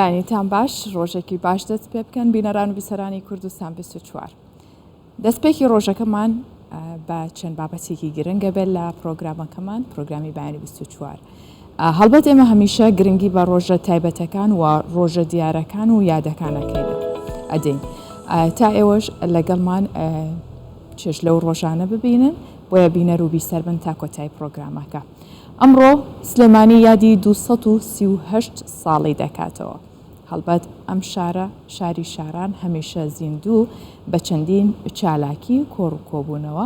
بەیانیتان باش ڕۆژێکی باش دەست پێ بکەن بینەران و بیسەرانی کوردستان 24 دەستپێکی ڕۆژەکەمان بە چەند بابەتێکی گرنگە بێت لە پرۆگرامەکەمان پرۆگرامی بەیانی 24 هەڵبەت ئێمە هەمیشە گرنگی بە ڕۆژە تایبەتەکان و ڕۆژە دیارەکان و یادەکانەکەین ئەدەین تا ئێوەش لەگەڵمان چێژ لەو ڕۆژانە ببینن بۆیە بینەر و بیسەر بن تا کۆتایی پرۆگرامەکە. ئەمڕۆ سلێمانی یادی 238 ساڵی دەکاتەوە. هەڵبەت ئەم شارە، شاری شاران هەمیشە زیندوو بە چەندین چالاکی و کۆڕ و کۆبوونەوە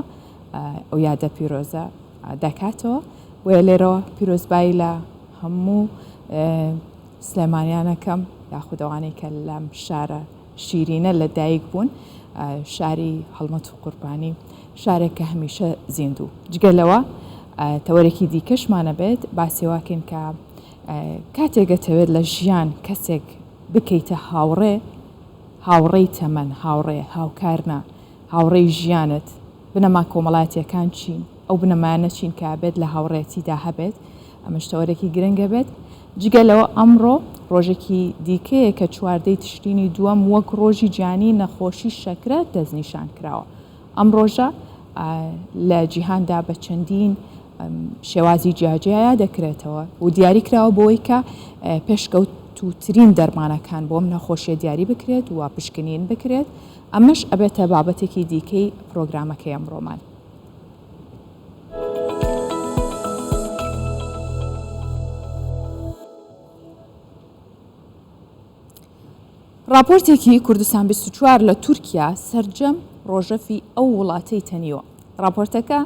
ئەو یادە پیرۆزە دەکاتەوە. بۆیە لێرەوە پیرۆزبایی لە هەموو سلێمانیانەکەم یاخود ئەوانەی کە لەم شارە شیرینە لە دایک بوون، شاری هەڵمەت و قوربانی، شارێک کە هەمیشە زیندوو. جگە لەوە تەوەرێکی دیکەشمان ئەبێت باسی وا کەین کە کاتێک ئەتەوێت لە ژیان کەسێک بکەیتە هاوڕێ، هاوڕێی تەمەن، هاوڕێ، هاوکار نا، هاوڕێی ژیانت، بنەما کۆمەڵایەتییەکان چین، ئەو بنەمایانە چین کە ئەبێت لە هاوڕێیەتیدا هەبێت، ئەمەش تەوەرێکی گرنگە بێت. جگە لەوە ئەمڕۆ ڕۆژێکی دیکەیە کە چواردەی تشرینی دووەم وەک ڕۆژی جیهانی نەخۆشی شەکرە دەستنیشان کراوە. ئەم ڕۆژە لە جیهاندا بە چەندین شێوازی جیاجیایا دەکرێتەوە و دیاری کراوە بۆی کە پێشکەوتووترین دەرمانەکان بۆ ئەم نەخۆشیە دیاری بکرێت و پشکنین بکرێت، ئەمەش ئەبێتە بابەتێکی دیکەی پرۆگرامەکەی ئەمڕۆمان. ڕاپۆرتێکی کوردستان 24 لە تورکیا سەرجەم ڕۆژەفی ئەو وڵاتەی تەنیوە. ڕاپۆرتەکە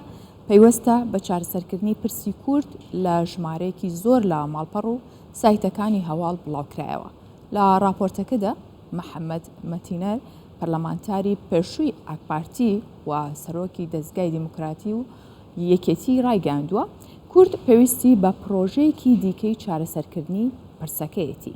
پەیوەستە بە چارەسەرکردنی پرسی کورد لە ژمارەیەکی زۆر لە ماڵپەڕ و سایتەکانی هەواڵ بڵاوکرایەوە. لە ڕاپۆرتەکەدا محەمەد مەتینەر، پەرلەمانتاری پێشووی ئاکپارتی و سەرۆکی دەزگای دیموکراتی و یەکێتی ڕایگەیاندووە، کورد پێویستی بە پڕۆژەیەکی دیکەی چارەسەرکردنی پرسەکەیەتی.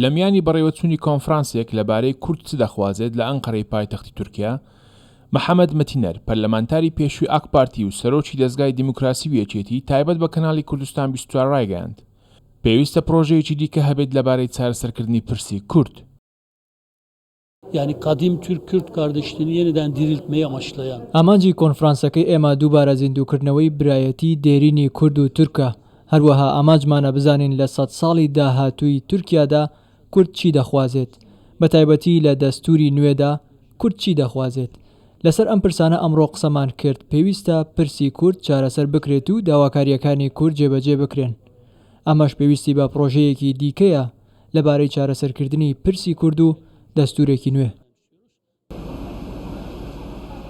لە میانی بەڕێوەچوونی کۆنفرانسێک لەبارەی کورد چ دەخوازێت لە ئەنقەرەی پایتەختی تورکیا، محەمەد مەتینەر، پەرلەمانتاری پێشووی ئاکپارتی و سەرۆکی دەزگای دیموکراسی و یەکێتی تایبەت بە کەناڵی کوردستان 24 ڕایگەیاند، پێویستە پڕۆژەیەکی دیکە هەبێت لەبارەی چارەسەرکردنی پرسی کورد. Yani kadim Türk-Kürt kardeşliğini yeniden diriltmeyi amaçlayan. ئامانجی کۆنفرانسەکەی ئێمە دووبارە زیندووکردنەوەی برایەتی دێرینی کورد و تورکە، هەروەها ئامانجمانە بزانین لە سەدساڵی داهاتووی تورکیادا کورد چی دەخوازێت، بەتایبەتی لە دەستووری نوێدا کورد چی دەخوازێت؟ لەسەر ئەم پرسانە ئەمڕۆ قسەمان کرد، پێویستە پرسی کورد چارەسەر بکرێت و داواکارییەکانی کورد جێبەجێ بکرێن. ئەمەش پێویستی بە پڕۆژەیەکی دیکەیە لەبارەی چارەسەرکردنی پرسی کورد و دەستوورێکی نوێ.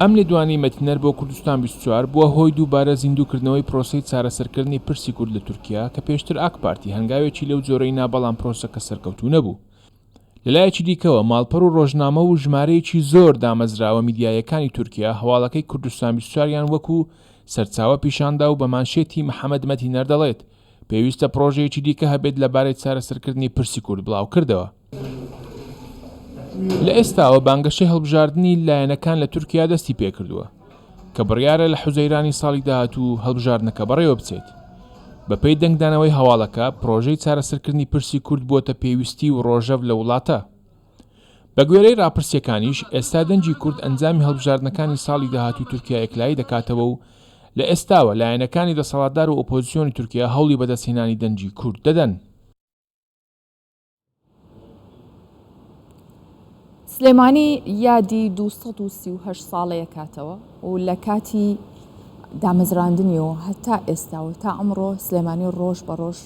ئەم لێدوانەی مەتینەر بۆ کوردستان 24 بووە هۆی دووبارە زیندووکردنەوەی پرۆسەی چارەسەرکردنی پرسی کورد لە تورکیا کە پێشتر ئاکپارتی هەنگاوێکی لەو جۆرەی نا بەڵام پرۆسەکە سەرکەوتوو نەبوو. لەلایەکی دیکەوە ماڵپەڕ و ڕۆژنامە و ژمارەیەکی زۆر دامەزراوە میدیاییەکانی تورکیا هەواڵەکەی کوردستان 24 یان وەکو سەرچاوە پیشاندا و بە مانشێتی محەمەد مەتینەر دەڵێت پێویستە پڕۆژەیەکی دیکە هەبێت لەبارەی چارەسەرکردنی پرسی کورد بڵاوکردەوە. لە ئێستاوە بانگەشەی هەڵبژاردنی لایەنەکان لە تورکیا دەستی پێکردووە کە بڕیارە لە حوزەیرانی ساڵی داهاتوو هەڵبژاردنەکە بەڕێوە بچێت. بەپێی دەنگدانەوەی هەواڵەکە، پڕۆژەی چارەسەرکردنی پرسی کورد بووەتە پێویستی و ڕۆژەڤ لە وڵاتە. بەگوێرەی ڕاپرسییەکانیش، ئێستا دەنگی کورد ئەنجامی هەڵبژاردنەکانی ساڵی داهاتووی تورکیا یەکلایی دەکاتەوە و لە ئێستاوە لایەنەکانی دەسەڵاتدار و ئۆپۆزسیۆنی تورکیا هەوڵی بەدەستهێنانی دەنگی کورد دەدەن. سلێمانی یادی 238 ساڵەی ئەکاتەوە و لە کاتی دامەزراندنیەوە هەتا ئێستا و تا ئەمڕۆ سلێمانی ڕۆژ بە ڕۆژ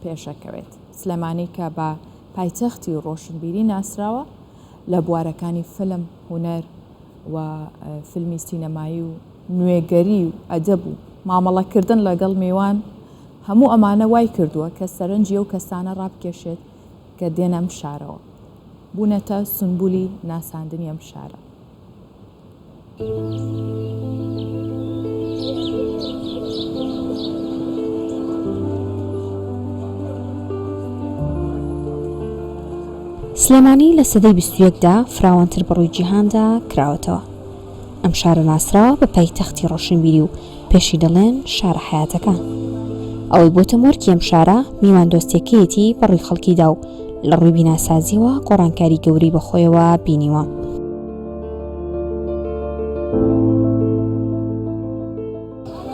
پێشەکەوێت. سلێمانی کە بە پایتەختی ڕۆشنبیری ناسراوە لە بوارەکانی فیلم، هونەر و فیلمی سینەمایی و نوێگەری و ئەدەب و مامەڵەکردن لەگەڵ میوان هەموو ئەمانە وای کردووە کە سەرنجی ئەو کەسانە ڕابکێشێت کە دێنە ئەم شارەوە، بوونەتە سونبولی ناساندنی ئەم شارە. سلێمانی لە سەدەی 21 دا فراوانتر بەڕووی جیهاندا کراوەتەوە. ئەم شارە ناسراوە بە پایتەختی ڕۆشنبیری و پێشی دەڵێن شارە حەیاتەکان. ئەوەی بۆتە مۆرکی ئەم شارە میواندۆستیەکەیەتی بە ڕووی خەڵکیدا و لە ڕووی بیناسازیەوە گۆڕانکاری گەورەی بەخۆیەوە بینیوە.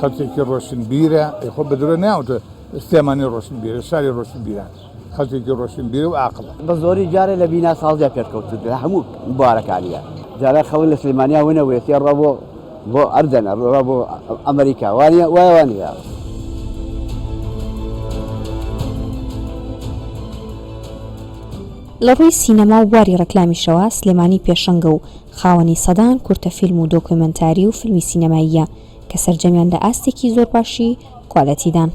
خەڵکێکی ڕۆشنبیرە، ئەی خۆ بە درۆ ناوتە سلێمانی ڕۆشنبیرە، شاری ڕۆشنبیران، خەڵکێکی ڕۆشنبیرە و عاقڵە. بە زۆری جارێ لە بیناسازیا پێشکەوتووترە لە هەموو بوارەکانیا. جاران خەڵک لە سلێمانیا ونەبووە تێ ڕا بۆ بۆ ئەردەن ڕا بۆ ئەمریکا وانە وایە وانە. لە ڕووی سینەما و بواری ڕێکلامیشەوە سلێمانی پێشەنگە و خاوەنی سەدان کورتە فیلم و دۆکۆمێنتاری و فیلمی سینەماییە کە سەرجەمیان لە ئاستێکی زۆر باشی کوالێتیدان.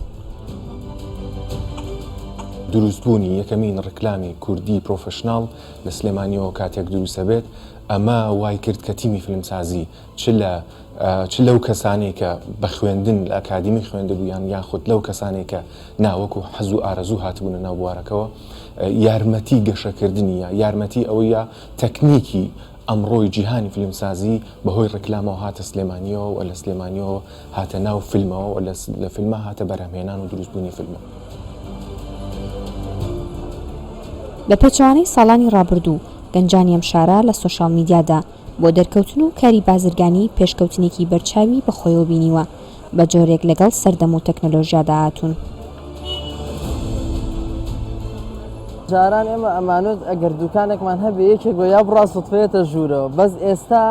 دروستبوونی یەکەمین ڕیکلامی کوردی پرۆفشناڵ لە سلێمانیەوە کاتێک دروستەبێت ئەمە وای کرد کە تیمی فیلمسازی چ لە چ لەو کەسانەی کە بە خوێندن لە ئەکادیمی خوێندبوویان یاخود لەو کەسانەی کە نا وەکو حەز و ئارەزوو هاتبوونە ناو بوارەکەوە یارمەتی گەشەکردنی یا یارمەتی ئەوەی یا تەکنیکی ئەمڕۆی جیهانی فیلمسازی بەهۆی ڕیکلامەوە هاتە سلێمانیەوە و لە سلێمانیەوە هاتە ناو فیلمەوە و لە فیلمە هاتە بەرهەمهێنان و دروستبوونی فیلمەوە. بە پێچەوانەی ساڵانی ڕابردوو، گەنجانی ئەم شارە لە سۆشیال میدیادا بۆ دەرکەوتن و کاری بازرگانی پێشکەوتنێکی بەرچاوی بەخۆیەوە بینیوە، بە جۆرێک لەگەڵ سەردەم و تەکنەلۆژیادا هاتوون. جاران ئێمە ئەمانوت ئەگەر دوکانێکمان هەبێ یەکێک بۆ یا بڕا سوتفەیەتە ژوورەوە بەس ئێستا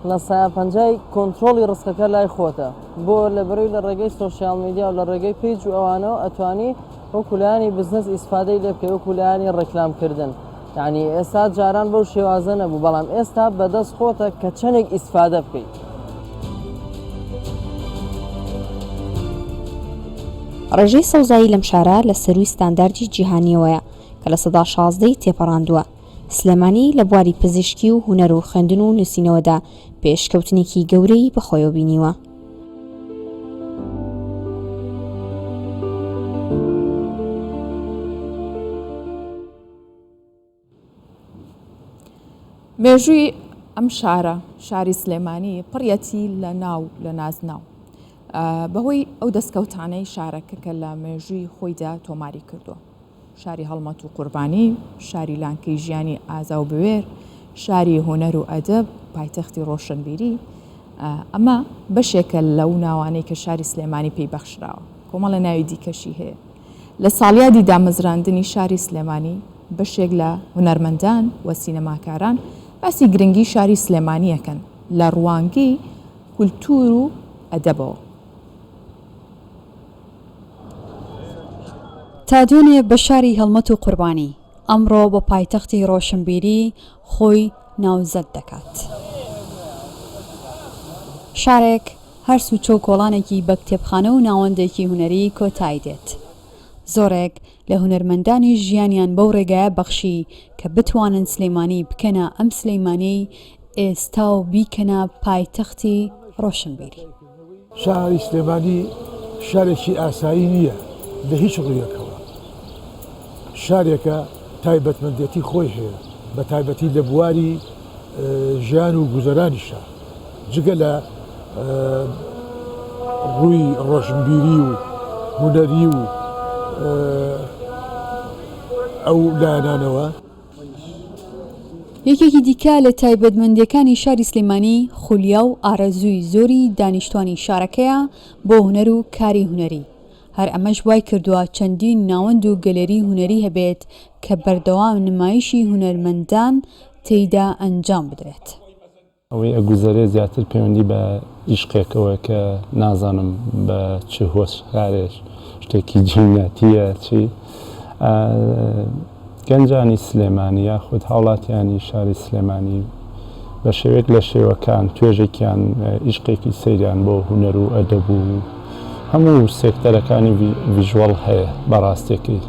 لە سەیا پەنجای کۆنترۆڵی ڕسقەکە لای خۆتە بۆ لە بەرەوی لە ڕێگەی سۆشیال میدیا و لە ڕێگەی page و ئەوانەوە ئەتوانی وەکو لایەنی بزنس ئیسفادەی لێ بکەی وەکو لایەنی ڕێکلام کردن یعنی ئێستا جاران بەو شێوازە نەبوو بەڵام ئێستا بەدەست خۆتە کە چەندێک ئیسفادە بکەیت. ڕێژەی سەوزایی لەم شارە لە سەرووی ستانداردی جیهانییەوەیە کە 16% ی تێپەڕاندووە. سلێمانی لە بواری پزیشکی و هونەر و خوێندن و نووسینەوەدا پێشکەوتنێکی گەورەی بەخۆیەوە بینیوە. مێژووی ئەم شارە، شاری سلێمانی پڕیەتی لە ناو لە نازناو. بەهۆی ئەو دەستکەوتانەی شارەکە کە لە مێژووی خۆیدا تۆماری کردووە. شاری هەڵمەت و قوربانی، شاری لانکەی ژیانی ئازا و بوێر، شاری هونەر و ئەدەب، پایتەختی ڕۆشنبیری، ئەمە بەشێکە لەو ناوانەی کە شاری سلێمانی پێی بەخشراوە. کۆمەڵە ناوی دیکەشی هەیە. لە ساڵیادی دامەزراندنی شاری سلێمانی، بەشێک لە هونەرمەندان و سینەماکاران باسی گرنگی شاری سلێمانی ئەکەن لە ڕوانگەی کولتوور و ئەدەبەوە. تا دوێنێ بە شاری هەڵمەت و قوربانی، ئەمڕۆ بە پایتەختی ڕۆشنبیری خۆی ناوزەد دەکات. شارێک هەر سوچە و کۆڵانێکی بە کتێبخانە و ناوەندێکی هونەری کۆتایی دێت. زۆرێک لە هونەرمەندانیش ژیانیان بەو ڕێگایە بەخشی کە بتوانن سلێمانی بکەنە ئەم سلێمانیەی ئێستا و بیکەنە پایتەختی ڕۆشنبیری. شاری سلێمانی شارێکی ئاسایی نییە لە هیچ ڕوویەکەوە، شارێکە تایبەتمەندێتی خۆی هەیە بە تایبەتی لە بواری ژیان و گوزەرانیشا، جگە لە ڕووی ڕۆشنبیری و هونەری و ئەو لایەنانەوە. یەکێکی دیکە لە تایبەتمەندییەکانی شاری سلێمانی خولیا و ئارەزووی زۆری دانیشتوانی شارەکەیە بۆ هونەر و کاری هونەری، هەر ئەمەش وای کردووە چەندین ناوەند و گەلەری هونەری هەبێت کە بەردەوام نمایشی هونەرمەندان تێیدا ئەنجام بدرێت. ئەوەی ئەگوزەرێ زیاتر پەیوەندی بە ئیشقێکەوە کە نازانم بە چ هۆشکارێ شتێکی جیناتیە چی گەنجانی سلێمانی یاخود هاوڵاتیانی شاری سلێمانی بە شێوەیەک لە شێوەکان توێژێکیان ئیشقێکی سەیریان بۆ هونەر و ئەدەب و هەموو سێکتەرەکانی ڤیژوەڵ هەیە بەڕاستەکەی.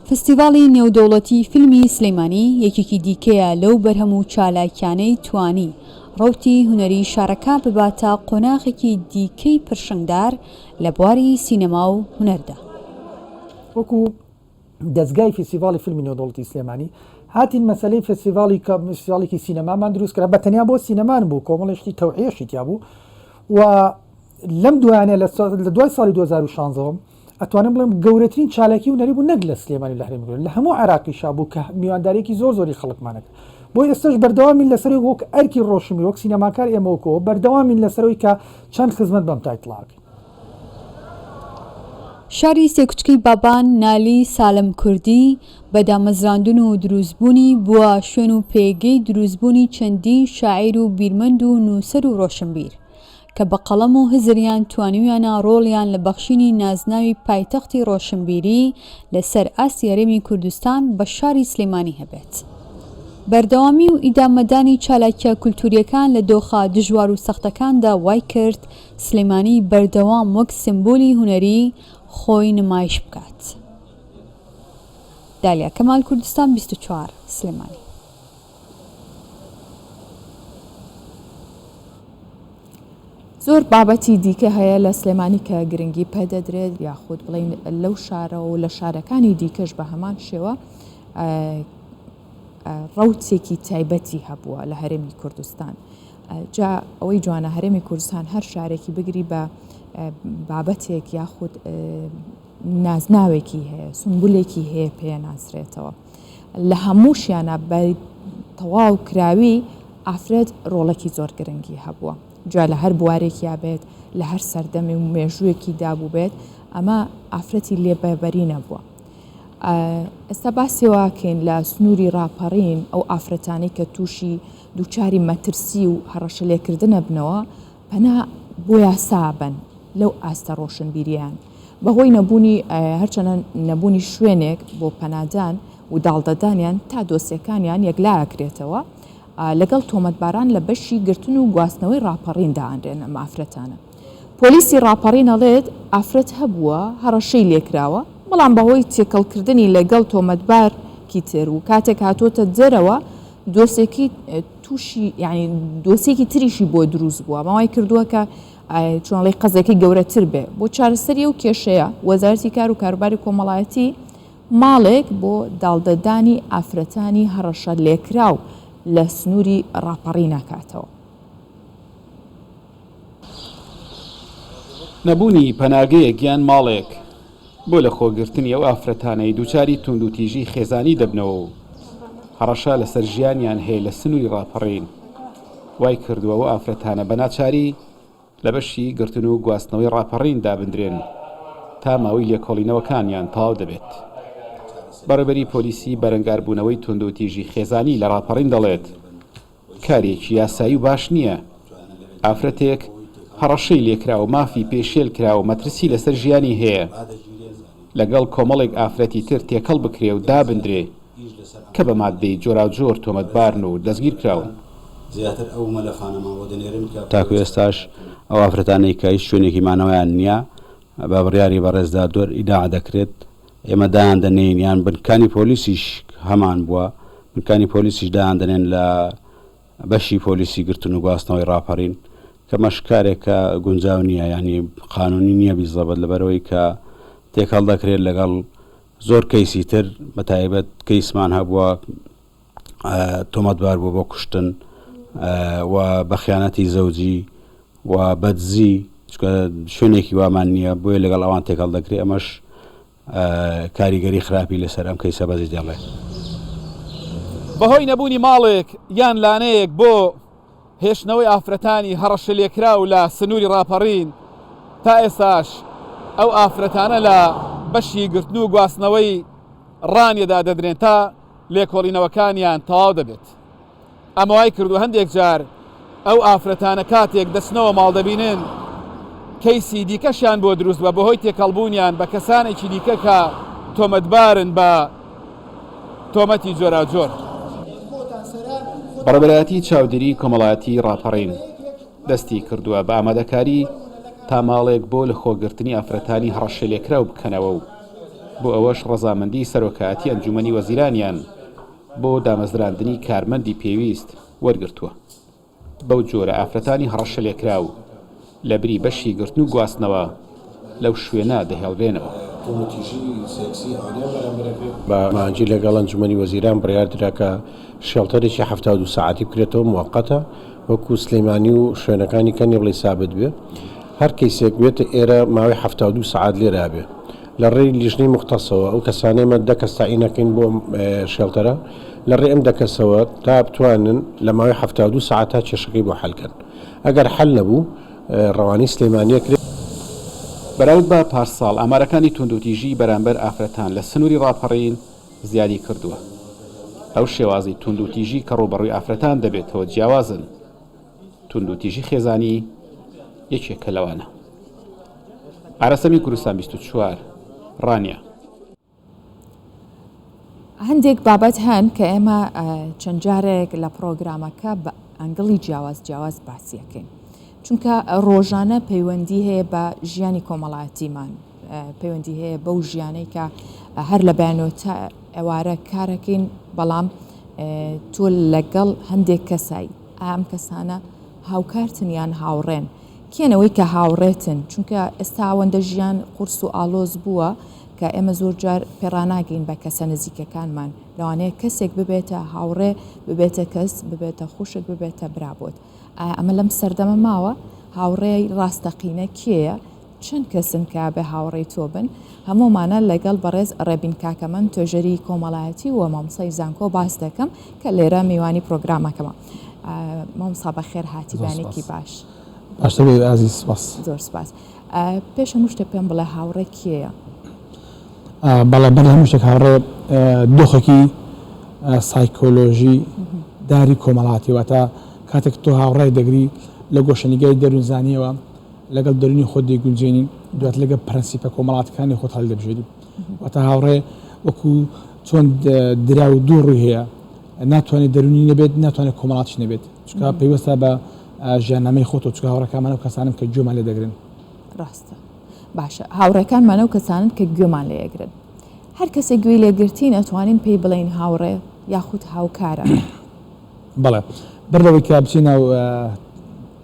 فستیڤاڵی نێودەوڵەتی فیلمی سلیمانی یەکێکی دیکەیە لەو بەرهەم و چالاکیانەی توانی ڕەوتی هونەری شارەکە بباتە قۆناغێکی دیکەی پرشنگدار لە بواری سینەما و هونەردا. وەکو دەزگای فستیڤاڵی فیلمی نێودەوڵەتی سلێمانی هاتین مەسەلەی فستیڤاڵی کە فستیڤاڵێکی سینەمامان دروست کرا بە تەنیا بۆ سینەمان بوو کۆمەڵێ شتی تەوعیەشی تیا بوو و لەم دوایانە لە دوای ساڵی 2016 ئەتوانم بڵێم گەورەترین چالاکی هونەری بوو نەک لە سلێمانی و لە هەرێمی کوردستان لە هەموو عێراقیشا بوو کە میوانداریەکی زۆر زۆری خەڵکمانە کرد بۆ ئێستاش بەردەوامین لەسەر وەک ئەرکی ڕۆشنبیر وەک سینەماکار ئێمە وەکەوە بەردەوامین لەسەرەوەی کە چەند خزمەت بەم title ە ئەکەین. شاری سێکوچکەی بابان، نالی، سالم کوردی، بە دامەزراندن و دروستبوونی بووە شوێن و پێگەی دروستبوونی چەندین شاعیر و بیرمەند و نووسەر و ڕۆشنبیر. کە بە قەڵەم و هزریان توانیویانە ڕۆڵیان لە بەخشینی نازناوی پایتەختی ڕۆشنبیری لە سەر ئاستی هەرێمی کوردستان بە شاری سلێمانی هەبێت. بەردەوامی و ئیدامەدانی چالاکیە کولتوریەکان لە دۆخە دژوار و سەختەکاندا وای کرد سلێمانی بەردەوام وەک سیمبولی هونەری خۆی نمایش بکات. دالیا کەمال کوردستان 24 سلێمانی. زۆر بابەتی دیکە هەیە لە سلێمانی کە گرنگی پێدەدرێت یاخود بڵین لەو شارە و لە شارەکانی دیکەش بە هەمان شێوە ڕوتێکی تایبەتی هەبووە لە هەرێمی کوردستان. جا ئەوەی جوانە هەرێمی کوردستان هەر شارێکی بگری بە بابەتێک یاخود نازناوێکی هەیە، سونبولێکی هەیە پێ ناسرێتەوە. لە هەمووشیانە بە تەواو کراوی ئافرەت ڕۆڵێکی زۆر گرنگی هەبووە. جا لە هەر بوارێکیا بێت، لە هەر سەردەمی و مێژوویەکی دابووبێت، ئەمە ئافرەتی لێ بەبەری نەبووە. ئێستا باسی واکەین لە سنووری ڕاپەڕین ئەو ئافرەتانەی کە تووشی دووچاری مەترسی و هەڕەشە لێکردنە بنەوە، پەنا بۆ یاسا بەن لەو ئاستە ڕۆشنبیرییان بەهۆی نەبوونی هەرچەنە نەبوونی شوێنێک بۆ پەنادان و داڵدەدانیان تا دۆسیەکانیان یەکلاکرێتەوە لەگەڵ تۆمەتباران لە بەشی گرتن و گواستنەوەی ڕاپەڕین دائەنرێن ئەم ئافرەتانە پۆلیسی ڕاپەڕین ئەڵێت ئافرەت هەبووە هەڕەشەی لێکراوە بەڵام بەهۆی تێکەڵکردنی لەگەڵ تۆمەتبارکی تر و کاتێک هاتووەتە دەرەوە دۆسێکی تووشی یعنی دۆسێکی تریشی بۆ دروست بووە ماوای کردووە کە چۆنڵی قەزێکی گەورەتر بێ بۆ چارەسەری و کێشەیە وەزارەتی کار و کاروباری کۆمەڵایەتی ماڵێک بۆ داڵدەدانی ئافرەتانی هەڕەشە لێکراو لە سنووری ڕاپەڕی ناکاتەوە. نەبوونی پەناگەیەک یان ماڵێک بۆ لەخۆگرتنی ئەو ئافرەتانەی دووچاری توندوتیژی خێزانی دەبنەوە و هەڕەشە لەسەر ژیانیان هەیە لە سنووری ڕاپەڕین وای کردووە ئەو ئافرەتانە بە ناچاری لە بەشی گرتن و گواستنەوەی ڕاپەڕین دابندرێن تا ماوەی لێکۆڵینەوەکانیان تەواو دەبێت. بەڕێوبەری پۆلیسی بەرەنگاربوونەوەی توندوتیژی خێزانی لە ڕاپەڕین دەڵێت، کارێکی یاسایی و باش نییە ئافرەتێک هەڕەشەی لێکرا و مافی پێشێل کرا و مەترسی لەسەر ژیانی هەیە لەگەڵ کۆمەڵێک ئافرەتی تر تێکەڵ بکرێ و دابندرێ کە بە ماددەی جۆراوجۆر تۆمەتبارن و دەستگیرکراون. تاکو ئێستاش ئەو ئافرەتانەی کە هیچ شوێنێکی مانەوەیان نییە بە بڕیاری بەڕێز دادوەر ئیداع دەکرێت، ئێمە دایان دەنێین یان بنکانی پۆلیسیش هەمان بووە بنکانی پۆلیسیش دایان دەنێن لە بەشی پۆلیسی گرتن و گواستنەوەی ڕاپەڕین کە مەش کارێکە گونجاو نییە ینی قانونی نییە بیزەبت لەبەرەوەی کە تێکەڵ دەکرێت لەگەڵ زۆر کەیسی تر بە تایبەت کەیسمان هەبووە تۆمەتبار بوو بۆ کوشتن و بە خیانەتی زەوجی و بەدزی چونکە شوێنێکی وامان نییە بۆیە لەگەڵ ئەوان تێکەڵ دەکرێت ئەمەش کاریگەری خراپی لەسەر ئەم کەیسە بەجێ دێڵێ. بەهۆی نەبوونی ماڵێک یان لانەیەک بۆ هێشتنەوەی ئافرەتانی هەڕەشەلێکراو لە سنووری ڕاپەڕین، تا ئێستاش ئەو ئافرەتانە لە بەشی گرتن و گواستنەوەی ڕانیەدا دەدرێن تا لێکۆڵینەوەکانیان تەواو دەبێت. ئەمە وای کردووە هەندێک جار ئەو ئافرەتانە کاتێک دەچنەوە ماڵ دەبینن کەیسی دیکەشیان بۆ دروست بە بەهۆی تێکەڵبوونیان بە کەسانێکی دیکە کە تۆمەتبارن بە تۆمەتی جۆراوجۆر. بەڕێوەبەرایەتی چاودێری کۆمەڵایەتی ڕاپەڕین دەستی کردووە بە ئامادەکاری تا ماڵێک بۆ لەخۆگرتنی ئافرەتانی هەڕەشەلێکراو بکەنەوە و بۆ ئەوەش ڕەزامەندی سەرۆکایەتی ئەنجومەنی وەزیرانیان بۆ دامەزراندنی کارمەندی پێویست وەرگرتووە. بەو جۆرە ئافرەتانی هەڕەشەلێکراو لەبری بەشی گرتن و گواستنەوە لەو شوێنە دەهێڵرێنەوە. بە ئامانجی لەگەڵ ئەنجومەنی وەزیران بڕیار درا کە شێڵتەرێکی 72 سەعاتی بکرێتەوە موەقەتە وەکو سلێمانی و شوێنەکانی کە نیە بڵێی سابت بێ هەر کەیسێک بێتە ئێرە ماوەی 72 سەعات لێرە بێ. لە ڕێی لیژنەی موختەسەوە ئەو کەسانەی ئێمە دە کەس تەعین ئەکەین بۆ ئەم شێڵتەرە لە ڕێی ئەم دە کەسەوە تا بتوانن لە ماوەی 72 سەعاتا کێشەکەی بۆ حەل کەن ئەگەر حەل نەبوو ڕەوانەی سلێمانی ئەکرێت. بەراورد بە پارساڵ ئامارەکانی توندوتیژی بەرامبەر ئافرەتان لە سنوری ڕاپەڕین زیادی کردووە. ئەو شێوازی توندوتیژی کە ڕووبەڕووی ئافرەتان دەبێتەوە جیاوازن. توندوتیژی خێزانی یەکێکە لەوانە. ئاراسەمی کوردستان 24، ڕانیە. هەندێک بابەت هەن کە ئێمە چەند جارێک لە پڕۆگرامەکە بە ئەنگڵی جیاواز جیاواز باسیەکەین چونکە ڕۆژانە پەیوەندی هەیە بە ژیانی کۆمەڵایەتیمان پەیوەندی هەیە بەو ژیانەی کە هەر لە بەیانەوە تا ئێوارە کارەکەین بەڵام تۆ لەگەڵ هەندێک کەسای ئەم کەسانە هاوکارتن یان هاوڕێن کێن ئەوەی کە هاوڕێتن چونکە ئێستا ئەوەندە ژیان قورس و ئاڵۆز بووە کە ئێمە زۆر جار پێڕاناگەین بە کەسە نزیکەکانمان لەوانەیە کەسێک ببێتە هاوڕێ ببێتە کەس ببێتە خوشک ببێتە برا بۆت ئایا ئەمە لەم سەردەمە ماوە هاوڕێی ڕاستەقینە کێیە چەند کەسن کە بێ هاوڕێی تۆ بن؟ هەموومانە لەگەڵ بەڕێز ڕێبین کاکەمەند توێژەری کۆمەڵایەتی و مامۆستای زانکۆ باس دەکەم کە لێرە میوانی پرۆگرامەکەمە. مامۆستا بەخێر هاتی بەیانێکی باش. باشتر بێ ئازیز سپاس. زۆر سپاس. پێش هەموو شتێک پێم بڵێ هاوڕێ کێیە؟ بەڵێ بەر لە هەموو شتێک هاوڕێ دۆخێکی سایکۆلۆژی داری کۆمەڵاتی واتە کاتێک تۆ هاوڕێ دەگری لە گۆشەنیگای دەروونزانیەوە لەگەڵ دەروونی خۆت دەیگونجێنی، دواتر لەگەڵ پرەنسیپە کۆمەڵاتیەکانی خۆت هەڵیدەبژێری. واتە هاوڕێ وەکو چۆن دراو دوو ڕووی هەیە، ناتوانێت دەروونی نەبێت، ناتوانێت کۆمەڵاتیش نەبێت، چونکە پەیوەستە بە ژیاننامەی خۆتەوە، چونکە هاوڕێکانمان ئەو کەسانەن کە گوێمان لێ دەگرن. ڕاستە. باشە هاوڕێکانمان ئەو کەسانەن کە گوێمان لێ ئەگرن. هەر کەسێک گوێی لێ گرتین ئەتوانین پێی بڵێین هاوڕێ یاخود هاوکارە؟ بەڵێ. بەر لەوەی کە بچینە ناو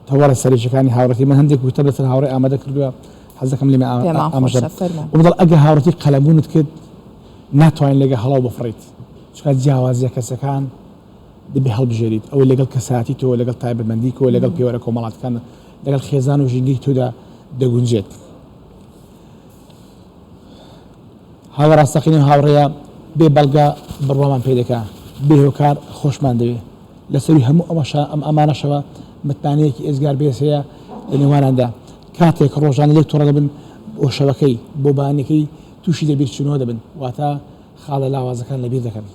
تەوەرە سەرەکیەکانی هاوڕێتی من هەندێک وتەم لەسەر هاوڕێ ئامادە کردووە حەز دەکەم لێم ئاماژە بەڵ ئەگە هاوڕێتی قەلەمبوونت کرد ناتوانین لەگە هەڵاو بفڕیت چونکە جیاوازیە کەسەکان دەبێ هەڵبژێریت ئەوەی لەگەڵ کەساتی تۆ لەگەڵ تایبەتمەندی کۆ لەگەڵ پێوەرە کۆمەڵاتەکان لەگەڵ خێزان و ژینگەی تۆدا دەگونجێت هاوڕێ ڕاستەقینە و هاوڕێیە بێ بەڵگە بڕوامان پێ دەکا، بێ هۆکار خۆشمان دەوێ. لە سەرووی هەموو ئەوەشە ئەم ئەمانەشەوە متمانەیەکی ئێجگار بەهێز هەیە لە نێوانیاندا. کاتێک ڕۆژانە لێک توڕە دەبن بۆ شەوەکەی، بۆ بەیانیەکەی تووشی لەبیرچوونەوە دەبن، واتە خاڵە لاوازەکان لەبیر دەکەن.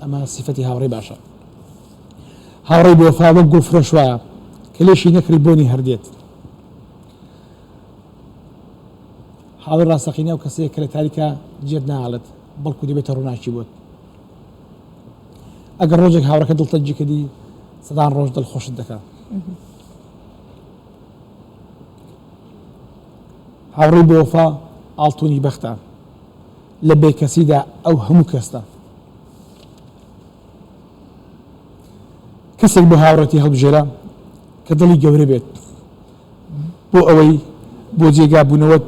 ئەمە سیفەتی هاوڕێی باشە. هاوڕێی بێوەفا وەک گوڵفرۆش وایە کە لێشی نەکڕی بۆنی هەر دێت. هاوڕێی ڕاستەقینە ئەو کەسەیە کە لە تاریکا جێت ناهێڵێت، بەڵکو دەبێتە ڕووناکی بۆت. ئەگەر ڕۆژێک هاوڕێکە دڵتەنگی کردی، سەدان ڕۆژ دڵخۆشت دەکات. هاوڕێی بێوەفا ئاڵتونی بەختە، لە بێکەسیدا ئەو هەموو کەستە. کەسێک بۆ هاوڕێتی هەڵبژێرە کە دڵی گەورە بێت، بۆ ئەوەی بۆ جێگا بوونەوەت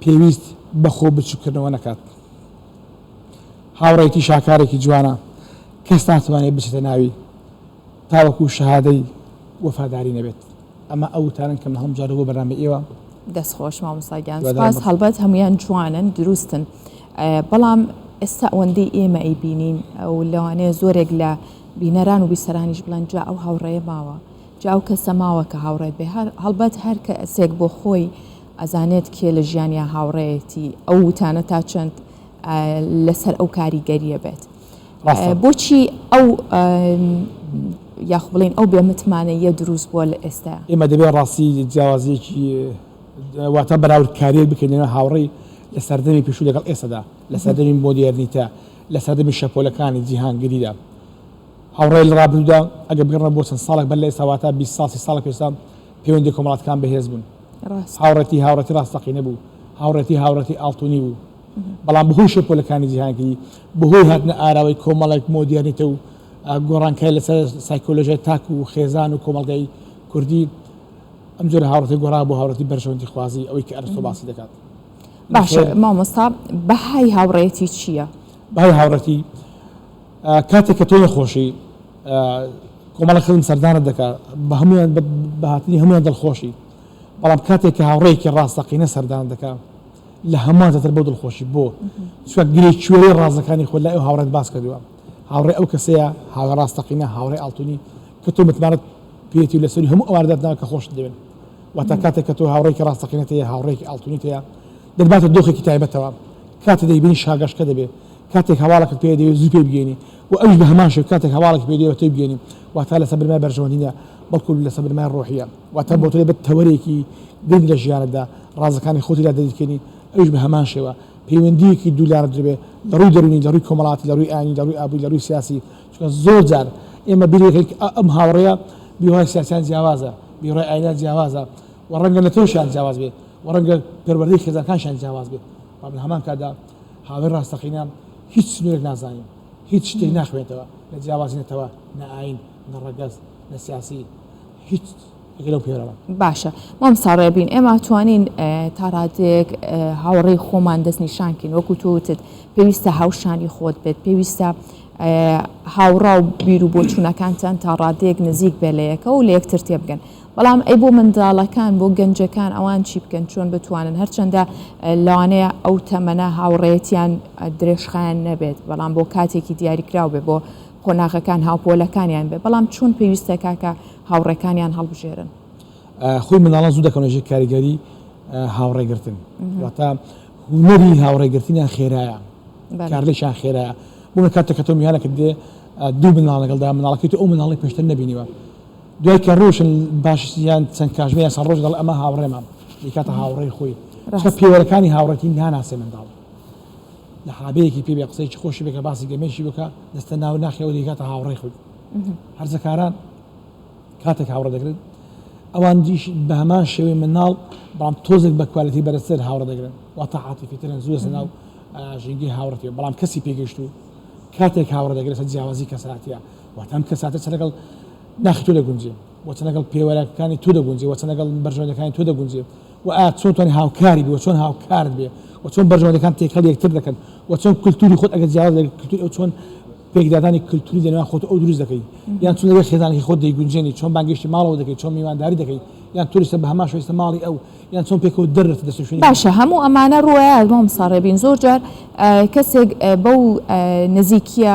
پێویست بە خۆ بچووککردنەوە نەکات. هاوڕێیەتی شاکارێکی جوانە، کەس ناتوانێت بچێتە ناوی تاوەکو شەهادەی وەفاداری نەبێت. ئەمە ئەو وتارەن کە من هەڵمبژاردووە بۆ بەرنامەی ئێوە. دەست خۆش مامۆستا گیان سپاس هەڵبەت هەمویان جوانن دروستن بەڵام ئێستا ئەوەندەی ئێمە ئەیبینین ئەو لەوانەیە زۆرێک لە بینەران و بیسەرانیش بڵێن جا ئەو هاوڕێیە ماوە جا ئەو کەسە ماوە کە هاوڕێت بێ هەڵبەت هەر کەسێک بۆ خۆی ئەزانێت کێ لە ژیانیا هاوڕێیەتی ئەو وتانە تا چەند لەسەر ئەو کاریگەریە بێت بۆچی ئەو یاخ بڵین ئەو بێمتمانەیە دروست بووە لە ئێستا؟ ئێمە دەبێت ڕاستی جیاوازیەکی واتە بەراوردکاریەک بکەین لەنێوان هاوڕێی لە سەردەمی پێشوو لەگەڵ ئێستادا لە سەردەمی مۆدێرنیتە لە سەردەمی شەپۆلەکانی جیهانگیریدا هاوڕێ لە ڕابردوودا ئەگەر بگەڕێمەوە بۆ چەند ساڵێک بەر لە ئێستا واتە 20 ساڵ 30 ساڵێک پێش ئێستا پەیوەندی کۆمەڵاتەکان بەهێز بوون هاوڕێتی هاوڕێتی ڕاستەقینە بوو هاوڕێتی هاوڕێتی ئاڵتونی بوو بەڵام بەهۆی شەپۆلەکانی جیهانگیری بەهۆی هاتنە ئاراوەی کۆمەڵێک مۆدێرنیتە و گۆڕانکاری لەسەر سایکۆلۆژیای تاک و خێزان و کۆمەڵگای کوردی ئەم جۆرە هاوڕێتی گۆڕا بۆ هاوڕێتی بەرژەوەندی خوازی ئەوەی کە ئەرستۆ باسی دەکات. باشە مامۆستا بەهای هاوڕێتی چییە؟ بەهای هاوڕێتی کاتێک کە تۆ نەخۆشی کۆمەڵە خزم سەردانت دەکا بە هەمویان بە هاتنی هەمویان دڵخۆشی بەڵام کاتێک کە هاوڕێیەکی ڕاستەقینە سەردانت دەکا. لە هەمووان زیاتر بۆ دڵخۆشی بۆ چونکە گرێ کوێرەی ڕازەکانی خۆت لای ئەو هاوڕێت باس کردووە هاوڕێ ئەو کەسەیە هاوڕێ ڕاستەقینە هاوڕێ ئاڵتونی کە تۆ متمانەت پێیەتی و لەسەری هەموو ئەوانە داتناوە کە خۆشت دەوێن واتە کاتێک کە تۆ هاوڕێکی ڕاستەقینەت هەیە هاوڕێکی ئاڵتونیت هەیە دەتباتە دۆخێکی تایبەتەوە کاتێ دەیبینی شاگەشکە دەبێ کاتێک هەواڵێکت پێ دەوێت زوو پێی بگەینی و ئەویش بە هەمان شێوە کاتێک هەواڵێکی پێ دەوێت تۆی بگەینی واتە لەسەر بنەمای بەرژەوەندی نییە بەڵکو لەسەر بنەمای ڕۆحیە واتە بۆ تۆ دەبێت تەوەرێکی گرنگ لە ژیانتدا ڕازەکانی خۆتی لا دەدرکێنی ئەویش بە هەمان شێوە پەیوەندییەکی دوولایەنە دەبێت لە ڕووی دەروونی لە ڕووی کۆمەڵاتی لە ڕووی ئاینی لە ڕووی ئابووری لە ڕووی سیاسی چونکە زۆر جار ئێمە بیر دەکەین کە ئەم هاوڕێیە بیروڕای سیاسیان جیاوازە بیروڕای ئاینیان جیاوازە و ڕەنگە نەتەوەشیان جیاواز بێت و ڕەنگە پەروەردەی خێزانەکانیشیان جیاواز بێت بەڵام لە هەمان کاتدا هاوڕێی ڕاستەقینە هیچ سنوورێک نازانێت هیچ شتێک ناخوێنێتەوە نە جیاوازی نەتەوە نە ئاین نە ڕەگەز نە سیاسی هیچ یەکێ لەو پێوەرانە. باشە مامۆستا ڕێبین ئێمە توانین تا ڕادەیەک هاوڕێی خۆمان دەستنیشان کەین وەکو تۆ وتت پێویستە هاوشانی خۆت بێت پێویستە هاوڕا و بیر و بۆچوونەکانتان تا ڕادەیەک نزیک بێ لە یەکە و لە یەکتر تێبگەن بەڵام ئەی بۆ منداڵەکان بۆ گەنجەکان ئەوان چی بکەن چۆن بتوانن هەرچەندە لەوانەیە ئەو تەمەنە هاوڕێیەتیان درێژخایەن نەبێت بەڵام بۆ کاتێکی دیاریکراو بێ بۆ قۆناغەکان هاوپۆلەکانیان بێ بەڵام چۆن پێویستە کاکە هاوڕێکانیان هەڵبژێرن؟ خۆی منداڵان زوو دەکەونە ژێر کاریگەری هاوڕێگرتن واتە هونەری هاوڕێگرتنیان خێرایە کارلێکیان خێرایە بۆ کاتێک کە تۆ میوانەکەت دێ دوو منداڵ لەگەڵدا منداڵەکەی تۆ ئەو منداڵی پێشتر نەبینیوە دوای کە ڕۆشن باش یان چەند کاژمێر یان چەند ڕۆژ دەڵێ ئەمە هاوڕێمە دەیکاتە هاوڕێی خۆی چونکە پێوەرەکانی هاوڕێتی ناناسێ منداڵ لە حابەیەکی پێ بێ قسەیەکی خۆشی بکە باسی گەمەیەکی بکە دەستە ناو ناخی ئەو دەیکاتە هاوڕێی خۆی هەرزەکاران کاتێک هاوڕێ دەگرن ئەوان دیش بە هەمان شێوەی منداڵ بەڵام تۆزێک بە کوالێتی بەرزتر هاوڕێ دەگرن واتە عاتیفیترن زوو دەچنە ناو ژینگەی هاوڕێتی بەڵام کەسی پێگەیشتوو کاتێک هاوڕێ دەگرێت سەر جیاوازی کەساتیە واتە ئەم کەساتە چ لەگەڵ ناخی تۆ دەگونجێ و چ لەگەڵ پێوەرەکانی تۆ دەگونجێ و چ لەگەڵ بەرژەوەندەکانی تۆ دەگونجێ و ئایا چۆن توانی هاوکاری بی و چۆن هاوکارت بێ و چۆن بەرژەوەندەکان تێکەڵ یەکتر دەکەن و چۆن کولتوری خۆت ئەگەر جیاواز لەگەڵ کولتوری ئەو چۆن پێکدادانی کولتوری لە نێوان خۆت و ئەو دروست دەکەی یان چۆن لەگەڵ خێزانەکەی خۆت دەیگونجێنی چۆن بانگێشتی ماڵەوە دەکەی چۆن میوانداری دەکەی یان تۆ لەسەر بە هەمان شێوە ماڵی ئەو یان چۆن پێکەوە دەردەچن دەچنە شوێنی باشە هەموو ئەمانە ڕووەیات مامۆستا ڕێبین زۆر جار کەسێک بەو نزیکیە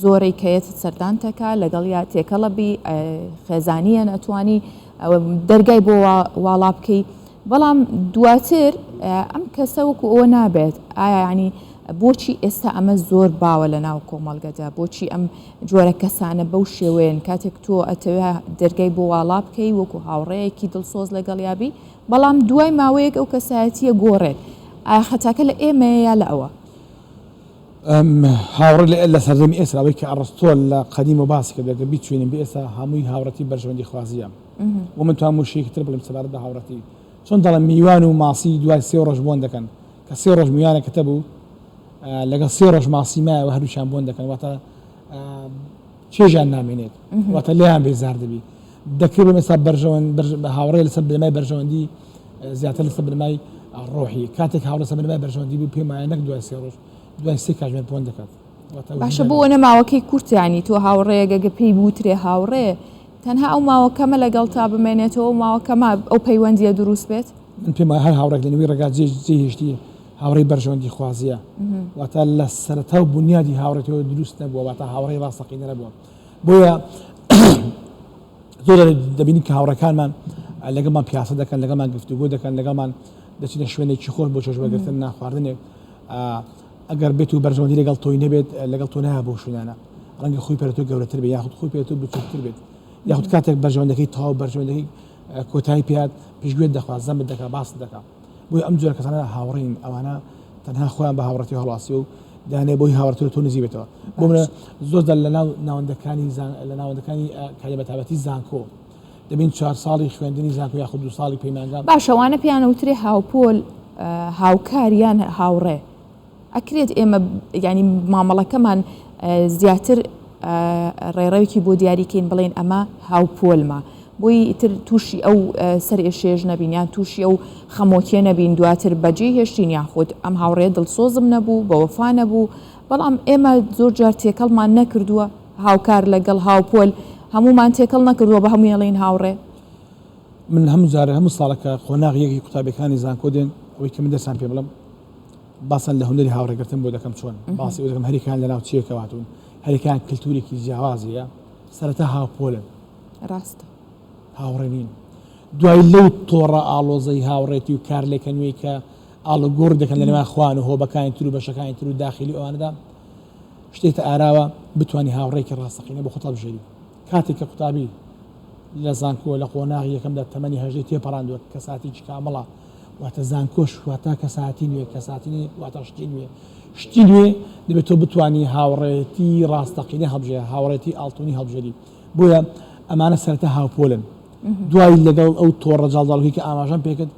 زۆرەی کە یەت سەردانتەکا لەگەڵیا تێکەڵە بی خێزانیان ئەتوانی دەرگای بۆ واڵا بکەی بەڵام دواتر ئەم کەسە وەکو ئەوە نابێت ئایا ینی بۆچی ئێستا ئەمە زۆر باوە لە ناو کۆمەڵگەدا بۆچی ئەم جۆرە کەسانە بەو شێوەیەن کاتێک تۆ ئەتەوێ دەرگای بۆ واڵا بکەی وەکو هاوڕێیەکی دڵسۆز لەگەڵیابی بەڵام دوای ماوەیەک ئەو کەسایەتیە گۆڕێت ئایا خەتاکە لە ئێمەیە یا لە ئەوە؟ هاوڕێ لە لە سەردەمی ئێستا ئەوەی کە ئەڕستۆ لە قەدیمەوە باسی کرد ئەگەر بیچوینین بە ئێستا هەمووی هاوڕێتی بەرژەوەندی خوازیە و من توام وشەیەکی تر بڵێم سەبارەت بە هاوڕێتی چۆن دەڵێن میوان و ماسی دوای سێ ڕۆژ بۆن دەکەن کە سێ ڕۆژ میوانەکەت هەبوو لەگەڵ سێ ڕۆژ ماسی مایەوە هەردووکیان بۆن دەکەن واتە چێژیان نامێنێت واتە لێیان بێزار دەبی دەکرێت بڵێم ئێستا بەرژەوەند هاوڕێ لەسەر بنەمای بەرژەوەندی زیاتر لەسەر بنەمای ڕۆحی کاتێک هاوڕێ لەسەر بنەمای بەرژەوەندی بوو پێم وایە نەک دوای سێ ڕۆژ دوای سێ کاتژمێر بۆن دەکات باشە بۆ ئەوەنە ماوەکەی کورتە یانی تۆ هاوڕێیەک ئەگەر پێی بوترێ هاوڕێ تەنها ئەو ماوە کەمە لەگەڵتا بمێنێتەوە ئەو ماوە کەمە ئەو پەیوەندیە دروست بێت؟ من پێم وایە هەر هاوڕێک لە نێوی ڕێگا جێ جێی هێشتی هاوڕێی بەرژەوەندی خوازیە واتە لە سەرەتا و بونیادی هاوڕێتیەوە دروست نەبووە واتە هاوڕێی ڕاستەقینە نەبووە بۆیە زۆر دەبینین کە هاوڕێکانمان لەگەڵمان پیاسە دەکەن لەگەڵمان گفتوگۆ دەکەن لەگەڵمان دەچینە شوێنێکی خۆش بۆ چێژوەرگرتن نانخواردنێک ئەگەر بێت و بەرژەوەندی لەگەڵ تۆی نەبێت لەگەڵ تۆ نایە بۆ شوێنانە ڕەنگە خۆی پێ تۆ گەورەتر بێت یاخود خۆی پێ تۆ بچووکتر بێت یاخود کاتێک بەرژەوەندەکەی تەواو بەرژەوەندەکەی کۆتایی پێات پشتگوێت دەخوات زەمت دەکات باست دەکات بۆیە ئەم جۆرە کەسانە هاوڕێین ئەوانە تەنها خۆیان بە هاوڕێتی هەڵواسی و دانێ بۆی هاوڕێتی تۆ نزیک بێتەوە بۆ منە زۆر جار لە ناو ناوەندەکانی لە ناوەندەکانی کاری بەتابەتی زانکۆ دەبین چوار ساڵی خوێندنی زانکۆ یاخود دوو ساڵی پەیمانگا باشە وانە پێیان ئەوترێ هاوپۆل هاوکار یان هاوڕێ ئەکرێت ئێمە یانی مامەڵەکەمان زیاتر ڕێڕەوێکی بۆ دیاریکەین بڵێین ئەمە هاوپۆلمە بۆی ئیتر تووشی ئەو سەر ئێشێش نەبین یان تووشی ئەو خەمۆکیە نەبین دواتر بەجێی هێشتین یاخود ئەم هاوڕێ دڵسۆزم نەبوو بەوەفا نەبوو بەڵام ئێمە زۆر جار تێکەڵمان نەکردووە هاوکار لەگەڵ هاوپۆل هەموومان تێکەڵ نەکردووە بە هەمووی ئەڵێین هاوڕێ. من هەموو جارێ هەموو ساڵە کە قۆناغی یەکی قوتابیەکانی زانکۆ دێن ئەوەی کە من دەرسان پێ بڵێم. باسان لە هونەری هاوڕێگرتن بۆ دەکەم چۆن باسی ئەو دەکەم هەریکان لە ناوچەیەکەوە هاتوون هەریکان کلتورێکی جیاوازیە سەرەتا هاوپۆلن ڕاستە هاوڕێ نین دوای لەو تۆڕە ئاڵۆزەی هاوڕێتی و کارلێکە نوێی کە ئاڵوگۆڕ دەکەن لە نێوان خوان و هۆبەکانی تر و بەشەکانی تر و داخلی ئەوانەدا شتێتە ئاراوە بتانی هاوڕێکی ڕاستەقینە بۆ خۆت هەڵبژێری کاتێک کە قوتابی لە زانکۆ لە قۆناغی یەکەمدا تەمەنی هەژدەی تێپەڕاندووە، کەساتێکی کامڵە، واتە زانکۆش واتە کەساتی نوێ، کەساتی نوێ واتە شتی نوێ. شتی نوێ دەبێت تۆ بتوانی هاوڕێتی ڕاستەقینە هەڵبژێری، هاوڕێتی ئاڵتونی هەڵبژێری. بۆیە ئەمانە سەرەتا هاوپۆلن. دوای لەگەڵ ئەو تۆڕە جاڵجاڵۆکەی کە ئاماژەم پێکرد،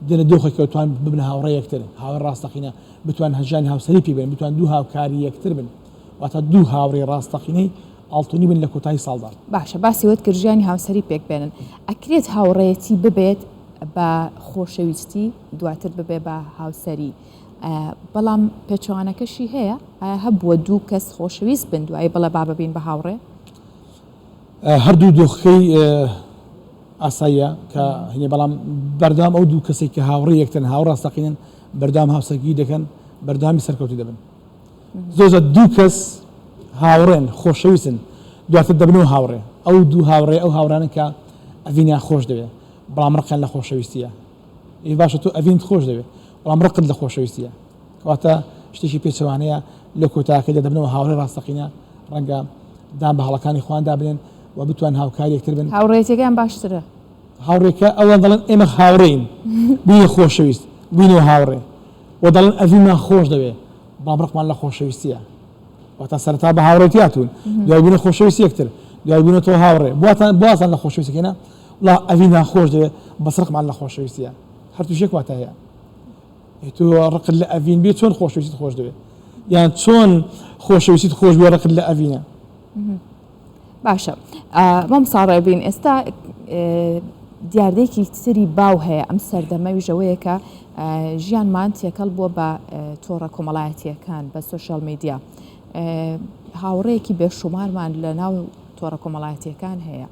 دێنە دۆخێکەوە توان ببنە هاوڕێ یەکتر، هاوڕێ ڕاستەقینە، بتوان ژیانی هاوسەری پێک بێنن، بتوان دوو هاوکاری یەکتر بن. واتە دوو هاوڕێی ڕاستەقینەی ئاڵتونی بن لە کۆتایی ساڵدا. باشە باسی وەت کرد ژیانی هاوسەری پێک بێنن ئەکرێت هاوڕێیەتی ببێت بە خۆشەویستی دواتر ببێ بە هاوسەری بەڵام پێچەوانەکەشی هەیە ئایا هەبووە دوو کەس خۆشەویست بن دوایی بڵێ با ببین بە هاوڕێ؟ هەردوو دۆخەکەی ئاساییە کە هەیە بەڵام بەردەوام ئەو دوو کەسێک کە هاوڕێ یەکترن هاوڕ ڕاستەقینن بەردەوام هاوسەرگیری دەکەن بەردەوامی سەرکەوتوو دەبن. زۆر جار دوو کەس هاوڕێن خۆشەویستن دواتر دەبنەوە هاوڕێ ئەو دوو هاوڕێ ئەو هاوڕانن کە ئەڤینیان خۆش دەوێ بەڵام ڕقیان لە خۆشەویستیە ئی باشە تۆ ئەڤینت خۆش دەوێ بەڵام ڕقت لە خۆشەویستیە کەواتە شتێکی پێچەوانەیە لە کۆتاکەدا دەبنەوە هاوڕێ ڕاستەقینە ڕەنگە دان بە هەڵەکانی خۆیان دابنێن و بتوان هاوکاری یەکتر بن. هاوڕێیەتیەکەیان باشترە. هاوڕێکە ئەوان دەڵێن ئێمە هاوڕێین بووینە خۆشەویست بووینەوە هاوڕێ و دەڵێن ئەڤینمان خۆش دەوێ بەڵام ڕقمان لە خۆشەویستیە واتە سەرەتا بە هاوڕێتی هاتوون دوای بوونە خۆشەویستی یەکتر دوای بوونەتەوە هاوڕێ بواتان بوازان لە خۆشەویستەکەینا وڵا ئەڤینمان خۆش دەوێ بەس ڕقمان لە خۆشەویستیە هەر تووشێک واتا هەیە تۆ ڕقت لە ئەڤین بێ چۆن خۆشەویستیت خۆش دەوێ یان چۆن خۆشەویستیت خۆش بێ ڕقت لە ئەڤینە باشە مامۆستا ڕێبین ئێستا دیاردەیەکی تری باو هەیە ئەم سەردەمە ویژەوەیە کە ژیانمان تێکەڵ بووە بە تۆڕە کۆمەڵایەتیەکان بە سۆشیال میدیا هاوڕێیەکی بێشومارمان لە ناو تۆڕە کۆمەڵایەتیەکان هەیە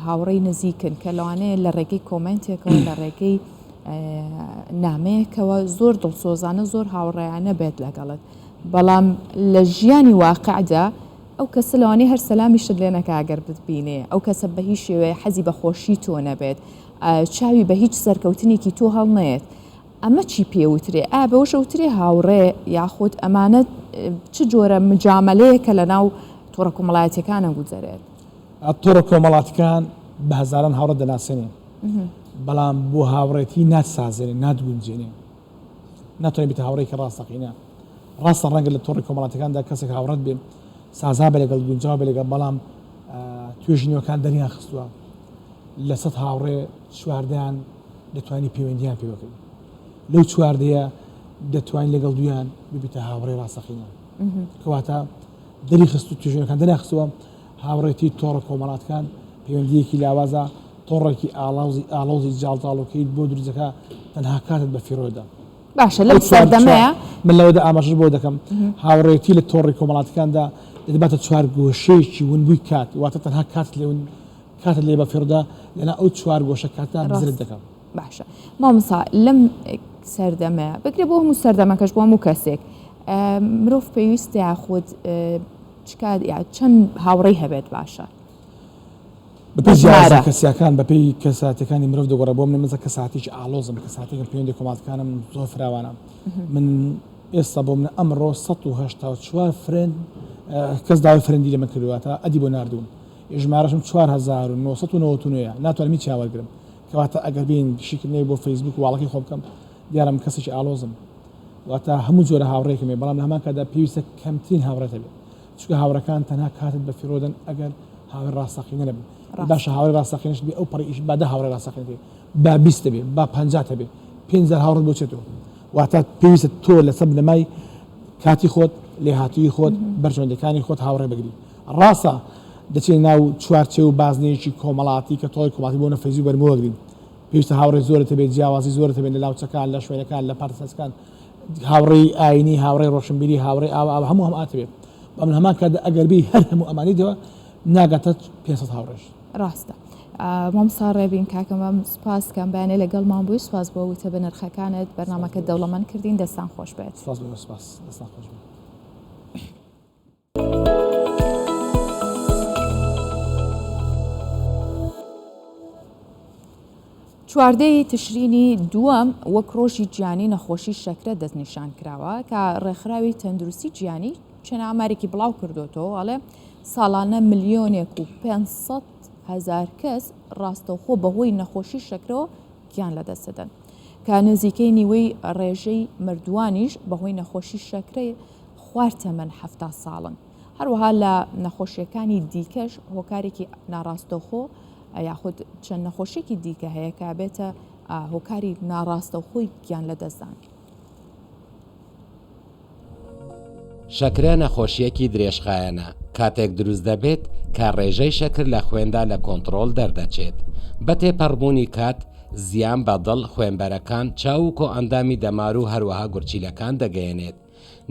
هاوڕێی نزیکن کە لەوانەیە لە ڕێگەی کۆمنتێکەوە لە ڕێگەی نامەیەکەوە زۆر دڵسۆزانە زۆر هاوڕێیانە بێت لەگەڵت بەڵام لە ژیانی واقعدا ئەو کەسە لەوانەیە هەر سەلامیشت لێ نەکا گەر بتبینێ، ئەو کەسە بە هیچ شێوەیە حەزی بە خۆشی تۆ نەبێت، چاوی بە هیچ سەرکەوتنێکی تۆ هەڵنەیەت. ئەمە چی پێ وترێ؟ ئایا بەوەش ئەوترێ هاوڕێ یاخود ئەمانە چ جۆرە مجامەلەیەکە لە ناو تۆڕە کۆمەڵایەتیەکانە گوزەرێت؟ تۆڕە کۆمەڵاتیکان بە هەزاران هاوڕێ دەناسێنێ، بەڵام بۆ هاوڕێتی ناتسازێنێ، ناتگونجێنێ. ناتوانێت بیتە هاوڕێیەکی ڕاستەقینە. ڕاستە ڕەنگە لە تۆڕی کۆمەڵاتیەکاندا کەسێک هاوڕێت بێ، سازا بێ لەگەڵت، گونجاو بێ لەگەڵ، بەڵام توێژینەوەکان دەریان خستووە لە سەد هاوڕێ چواردەیان دەتوانی پەیوەندیان پێ بکەی. لەو چواردەیە دەتوانی لەگەڵ دوویان ببیتە هاوڕێی ڕاستەقینە. کەواتە دەری خست و توێژینەوەکان دەریان خستووە هاوڕێتی تۆڕە کۆمەڵاتکان پەیوەندییەکی لاوازە، تۆڕێکی ئاڵۆزی ئاڵۆزی جاڵجاڵۆکەیت بۆ دروست دەکا تەنها کاتت بە فیڕۆ دەدا. باشە لەم سەردەمەیا. من لەوەدا ئاماژەش بەوە دەکەم هاوڕێتی لە تۆڕی کۆمەڵاتەکاندا دەتباتە چوارگۆشەیەکی ونبووی کات واتە تەنها کاتت لێ کاتت لێ بە فیڕۆدا لەناو ئەو چوارگۆشە کاتە بزرت دەکا. باشە مامۆستا لەم سەردەمەیا بگرە بۆ هەموو سەردەمەکەش بۆ هەموو کەسێک مرۆڤ پێویستە یاخود چ کات یا چەند هاوڕێی هەبێت باشە؟ بەپێی جیاوازە کەسیەکان، بەپێی کەساتەکانی مرۆڤ دەگۆڕێ، بۆ من مەسەلەن کەساتێکی ئاڵۆزم، کەساتێکم پەیوەندی کۆمەڵاتەکانم زۆر فراوانە، من ئێستا بۆ من ئەمڕۆ 184 friend کەس داوای friend ی لە من کردووە تا add ی بۆ ناردووم، ژمارەشم 4999 ناتوانم هیچیان وەرگرم، کەواتە ئەگەر بێین شیکردنەوەی بۆ فەیسبوک و wall ەکەی خۆم بکەم دیارە من کەسێکی ئاڵۆزم، واتە هەموو جۆرە هاوڕێیەکم هەیە، بەڵام لە هەمان کاتدا پێویستە کەمترین هاوڕێت هەبێت. چونکە هاوڕێکان تەنها کاتت بە فیڕۆ دەن ئەگەر هاوڕێ ڕاستەقینە نەبن باشە هاوڕێ ڕاستەقینەش بێ ئەو پەڕی ئیش با دە هاوڕێ ڕاستەقینە بێ با 20 بێ با 50 هەبێ 5000 هاوڕێت بۆ چێتەوە واتە پێویستە تۆ لەسەر بنەمای کاتی خۆت لێهاتووی خۆت بەرژەوەندەکانی خۆت هاوڕێ بگری ڕاستە دەچێت ناو چوارچێو و بازنەیەکی کۆمەڵاتی کە تۆڕی کۆمەڵاتی بۆ نە فەیسبوک بەرموەگرین پێویستە هاوڕێ زۆرت هەبێت جیاوازی زۆرت هەبێت لە ناوچەکان لە شوێنەکان لە پارتە سیاسەکان هاوڕێی ئاینی، هاوڕێی ڕۆشنبیری، هاوڕێی ئاوا ئاوا هەموو هەم ئاتەوێ. بەڵام لە هەمان کاتدا ئەگەر بێی هەر هەموو ئەمانەی دەوە ناگاتە 500 هاوڕێش. ڕاستە. مامۆستا ڕێبین کاکە مەم سوپاس کەم بەیانێ لەگەڵمان بووی سوپاس بۆ وتە بەنرخەکانت بەرنامەکەت دەوڵەمەند کردین دەستان خۆش بێت. سوپاس بۆ ئێوە سوپاس دەستان خۆش بێت. چواردەی تشرینی دووەم وەک ڕۆژی جیهانی نەخۆشی شەکرە دەستنیشان کراوە کە ڕێکخراوی تەندروستی جیهانی چەند ئامارێکی بڵاو کردوێتەوە ئەڵێ ساڵانە ملیۆنێک و 500 هەزار کەس ڕاستەوخۆ بەهۆی نەخۆشی شەکرەوە گیان لەدەست دەدەن کە نزیکەی نیوەی ڕێژەی مردووانیش بەهۆی نەخۆشی شەکرەی خوار تەمەن 70 ساڵن. هەروەها لە نەخۆشیەکانی دیکەش هۆکارێکی ناڕاستەوخۆ یاخود چەند نەخۆشیەکی دیکە هەیە کە بێتە هۆکاری ناڕاستەوخۆی گیان لەدەستدان. شەکرە نەخۆشییەکی درێژخایەنە، کاتێک دروست دەبێت کە ڕێژەی شەکر لە خوێندا لە کۆنتڕۆڵ دەردەچێت. بە تێپەڕبوونی کات، زیان بە دڵ، خوێنبەرەکان، چاو و کۆئەندامی دەمار و هەروەها گورچیلەکان دەگەیەنێت.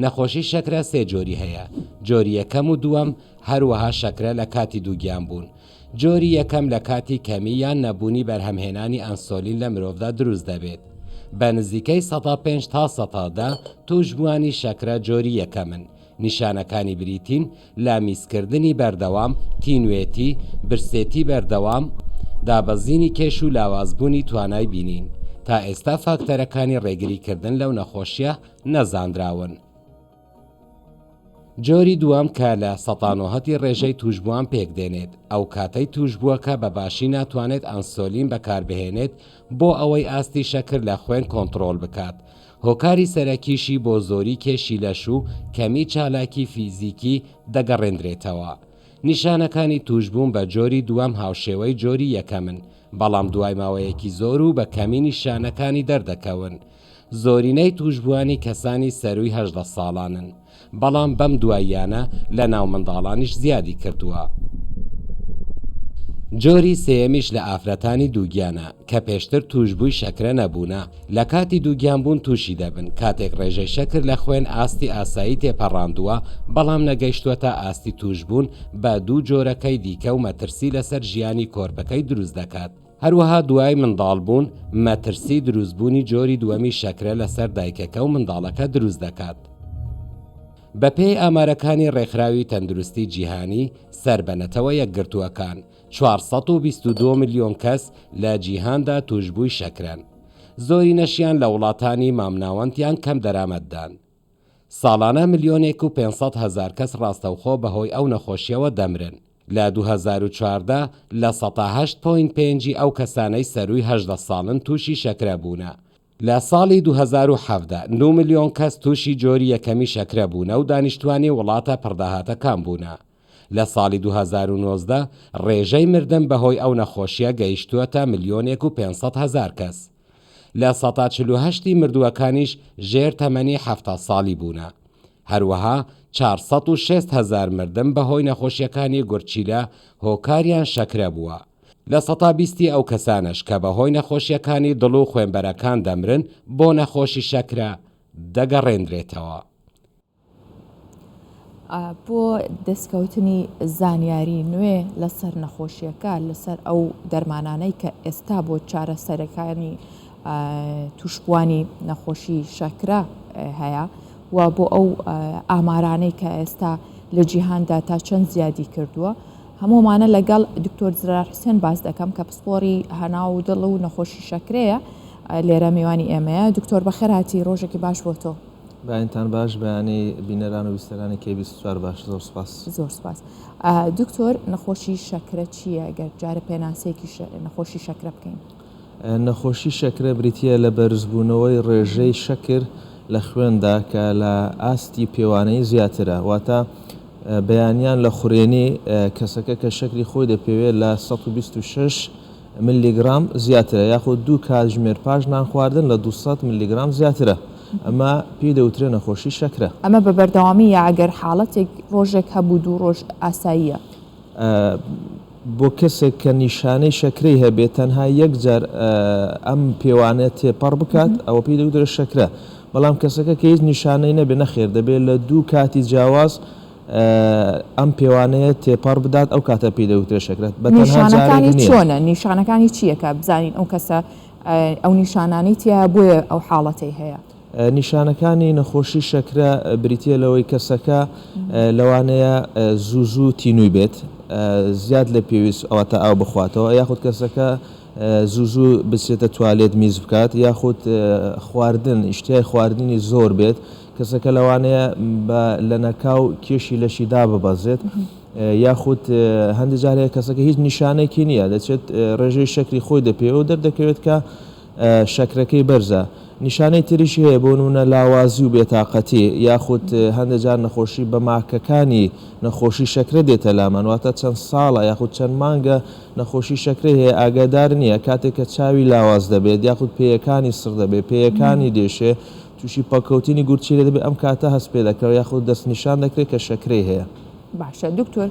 نەخۆشی شەکرە سێ جۆری هەیە، جۆری یەکەم و دووەم، هەروەها شەکرە لە کاتی دووگیان بوون. جۆری یەکەم لە کاتی کەمی یان نەبوونی بەرهەمهێنانی ئەنسۆلین لە مرۆڤدا دروست دەبێت. بە نزیکەی 5% تا 10% تووشبووانی شەکرە جۆری یەکەمن. نیشانەکانی بریتین لە میزکردنی بەردەوام، تینوێتی، برسێتی بەردەوام، دابەزینی کێش و لاوازبوونی توانای بینین. تا ئێستا فاکتەرەکانی ڕێگریکردن لەو نەخۆشییە نەزانراون. جۆری دووەم کە لە سەتا نۆهەتی ڕێژەی تووشبووان پێکدێنێت، ئەو کاتەی تووشبووەکە بە باشی ناتوانێت ئەنسۆلین بەکاربهێنێت بۆ ئەوەی ئاستی شەکر لە خوێن کۆنتڕۆڵ بکات، هۆکاری سەرەکیشی بۆ زۆری کێشی لەش و کەمی چالاکی فیزیکی دەگەڕێندرێتەوە. نیشانەکانی تووشبوون بە جۆری دووەم هاوشێوەی جۆری یەکەمن، بەڵام دوای ماوەیەکی زۆر و بە کەمی نیشانەکانی دەردەکەون. زۆرینەی تووشبووانی کەسانی سەرووی 18 ساڵانن، بەڵام بەم دواییانە لە ناو منداڵانیش زیادی کردووە. جۆری سێیەمیش لە ئافرەتانی دووگیانە کە پێشتر تووشبووی شەکرە نەبوونە، لە کاتی دووگیانبوون تووشی دەبن، کاتێک ڕێژەی شەکر لە خوێن ئاستی ئاسایی تێپەڕاندووە، بەڵام نەگەیشتووەتە ئاستی تووشبوون بە دوو جۆرەکەی دیکە و مەترسی لەسەر ژیانی کۆرپەکەی دروست دەکات. هەروەها دوای منداڵبوون مەترسی دروستبوونی جۆری دووەمی شەکرە لەسەر دایکەکە و منداڵەکە دروست دەکات. بەپێی ئامارەکانی ڕێکخراوی تەندروستی جیهانی سەر بە نەتەوە یەکگرتووەکان، 422 ملیۆن کەس لە جیهاندا تووشبووی شەکرەن. زۆرینەشیان لە وڵاتانی مامناوەند یان کەمدەرامەتدان. ساڵانە ملیۆنێک و 500 هەزار کەس ڕاستەوخۆ بەهۆی ئەو نەخۆشییەوە دەمرن. لە 2014 8.5 ی ئەو کەسانەی سەرووی 18 ساڵن تووشی شەکرە بوونە. لە ساڵی 2017 نۆ ملیۆن کەس تووشی جۆری یەکەمی شەکرە بوونە و دانیشتوانی وڵاتە پڕداهاتەکان بوونە. لە ساڵی 2019 ڕێژەی مردن بەهۆی ئەو نەخۆشییە گەیشتووەتە ملیۆنێک و 500 هەزار کەس. 48% ی مردووەکانیش ژێر تەمەنی 70 ساڵی بوونە. هەروەها 460 هەزار مردن بەهۆی نەخۆشیەکانی گورچیلە هۆکاریان شەکرە بووە. 20% ی ئەو کەسانەش کە بەهۆی نەخۆشیەکانی دڵ و خوێنبەرەکان دەمرن بۆ نەخۆشی شەکرە دەگەڕێندرێتەوە. بۆ دەستکەوتنی زانیاری نوێ لەسەر نەخۆشیەکە، لەسەر ئەو دەرمانانەی کە ئێستا بۆ چارەسەرەکانی توشبووانی نەخۆشی شەکرە هەیە و بۆ ئەو ئامارانەی کە ئێستا لە جیهاندا تا چەند زیادی کردووە هەموومانە لەگەڵ دکتۆر زرار حوسێن باس دەکەم کە پسپۆڕی هەناو و دڵ و نەخۆشی شەکرەیە لێرە میوانی ئێمەیە. دکتۆر بەخێر هاتی، ڕۆژێکی باش بۆ تۆ. بەیانتان باش، بەیانی بینەران و بیستەرانی کەی 24 باش، زۆر سوپاس. زۆر سوپاس. دکتۆر نەخۆشی شەکرە چییە؟ گەر جارێ پێناسەیەکی نەخۆشی شەکرە بکەین. نەخۆشی شەکرە بریتییە لە بەرزبوونەوەی ڕێژەی شەکر لە خوێندا کە لە ئاستی پێوانەیی زیاترە، واتە بەیانیان لە خورێنی کەسەکە کە شەکری خۆی دەپێوێت لە 126 ملیگرام زیاترە یاخود دوو کاتژمێر پاش نان خواردن لە 200 ملیگرام زیاترە، ئەمە پێی دەوترێ نەخۆشی شەکرە. ئەمە بە بەردەوامی یا ئەگەر حاڵەتێک ڕۆژێک هەبوو دوو ڕۆژ ئاساییە؟ بۆ کەسێک کە نیشانەی شەکرەی هەبێت تەنها یەک جار ئەم پێوانە تێپەڕ بکات ئەوە پێی دەگوترێت شەکرە، بەڵام کەسەکە کە هیچ نیشانەی نەبێت نەخێر دەبێت لە دوو کاتی جیاواز. ئەم پێوانەیە تێپەڕ بدات ئەو کاتە پێی دەوترێت شەکرە. بە تەنها جارێک نیشانەکانی نییە. چۆنە؟ نیشانەکانی چییە کە بزانین ئەو کەسە ئەو نیشانانەی تیایە بۆیە ئەو حاڵەتەی هەیە؟ نیشانەکانی نەخۆشی شەکرە بریتییە لەوەی کەسەکە لەوانەیە زوو زوو تینووی بێت، زیاد لە پێویست واتە ئاو بخواتەوە، یاخود کەسەکە زوو زوو بچێتە توالێت میز بکات، یاخود خواردن ئیشتیای خواردنی زۆر بێت، کەسەکە لەوانەیە بە لەنەکاو کێشی لەشی داببەزێت، یاخود هەندێک جار هەیە کەسەکە هیچ نیشانەیەکی نییە دەچێت ڕێژەی شەکری خۆی دەپێوە و دەردەکەوێت کە شەکرەکەی بەرزە. نیشانەی تریشی هەیە بۆ نموونە لاوازی و بێتاقەتی یاخود هەندێک جار نەخۆشی بە ماکەکانی نەخۆشی شەکرە دێتە لامان واتە چەند ساڵە یاخود چەند مانگە نەخۆشی شەکرەی هەیە ئاگادار نییە کاتێک کە چاوی لاواز دەبێت یاخود پێیەکانی سڕ دەبێت پێیەکانی دێشێ تووشی پەککەوتنی گورچیلە دەبێت ئەم کاتە هەست پێ دەکرێت یاخود دەستنیشان دەکرێت کە شەکرەی هەیە. باشە دکتۆر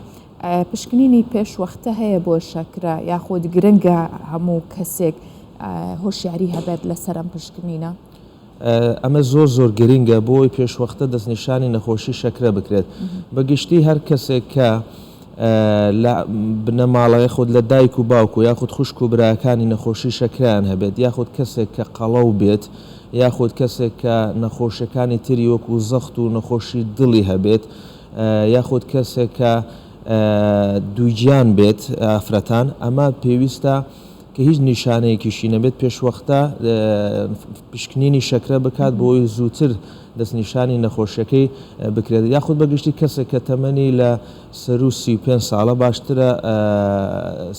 پشکنینی پێش وەختە هەیە بۆ شەکرە یاخود گرنگە هەموو کەسێک هۆشیاری هەبێت لەسەر ئەم پشکنینە؟ ئەمە زۆر زۆر گرنگە بۆی پێشوەختە دەستنیشانی نەخۆشی شەکرە بکرێت. بە گشتی هەر کەسێک کە لە بنەماڵە یاخود لە دایک و باوک و یاخود خوشک و براکانی نەخۆشی شەکرەیان هەبێت یاخود کەسێک کە قەڵەو بێت یاخود کەسێک کە نەخۆشیەکانی تری وەکو زەخت و نەخۆشی دڵی هەبێت یاخود کەسێک کە دووگیان بێت ئافرەتان ئەمە پێویستە کە هیچ نیشانەیەکیشی نەبێت پێشوەختە پشکنینی شەکرە بکات بۆی زووتر دەستنیشانی نەخۆشیەکەی بکرێت یاخود بە گشتی کەسێک کە تەمەنی لە سەروو 35 ساڵە باشترە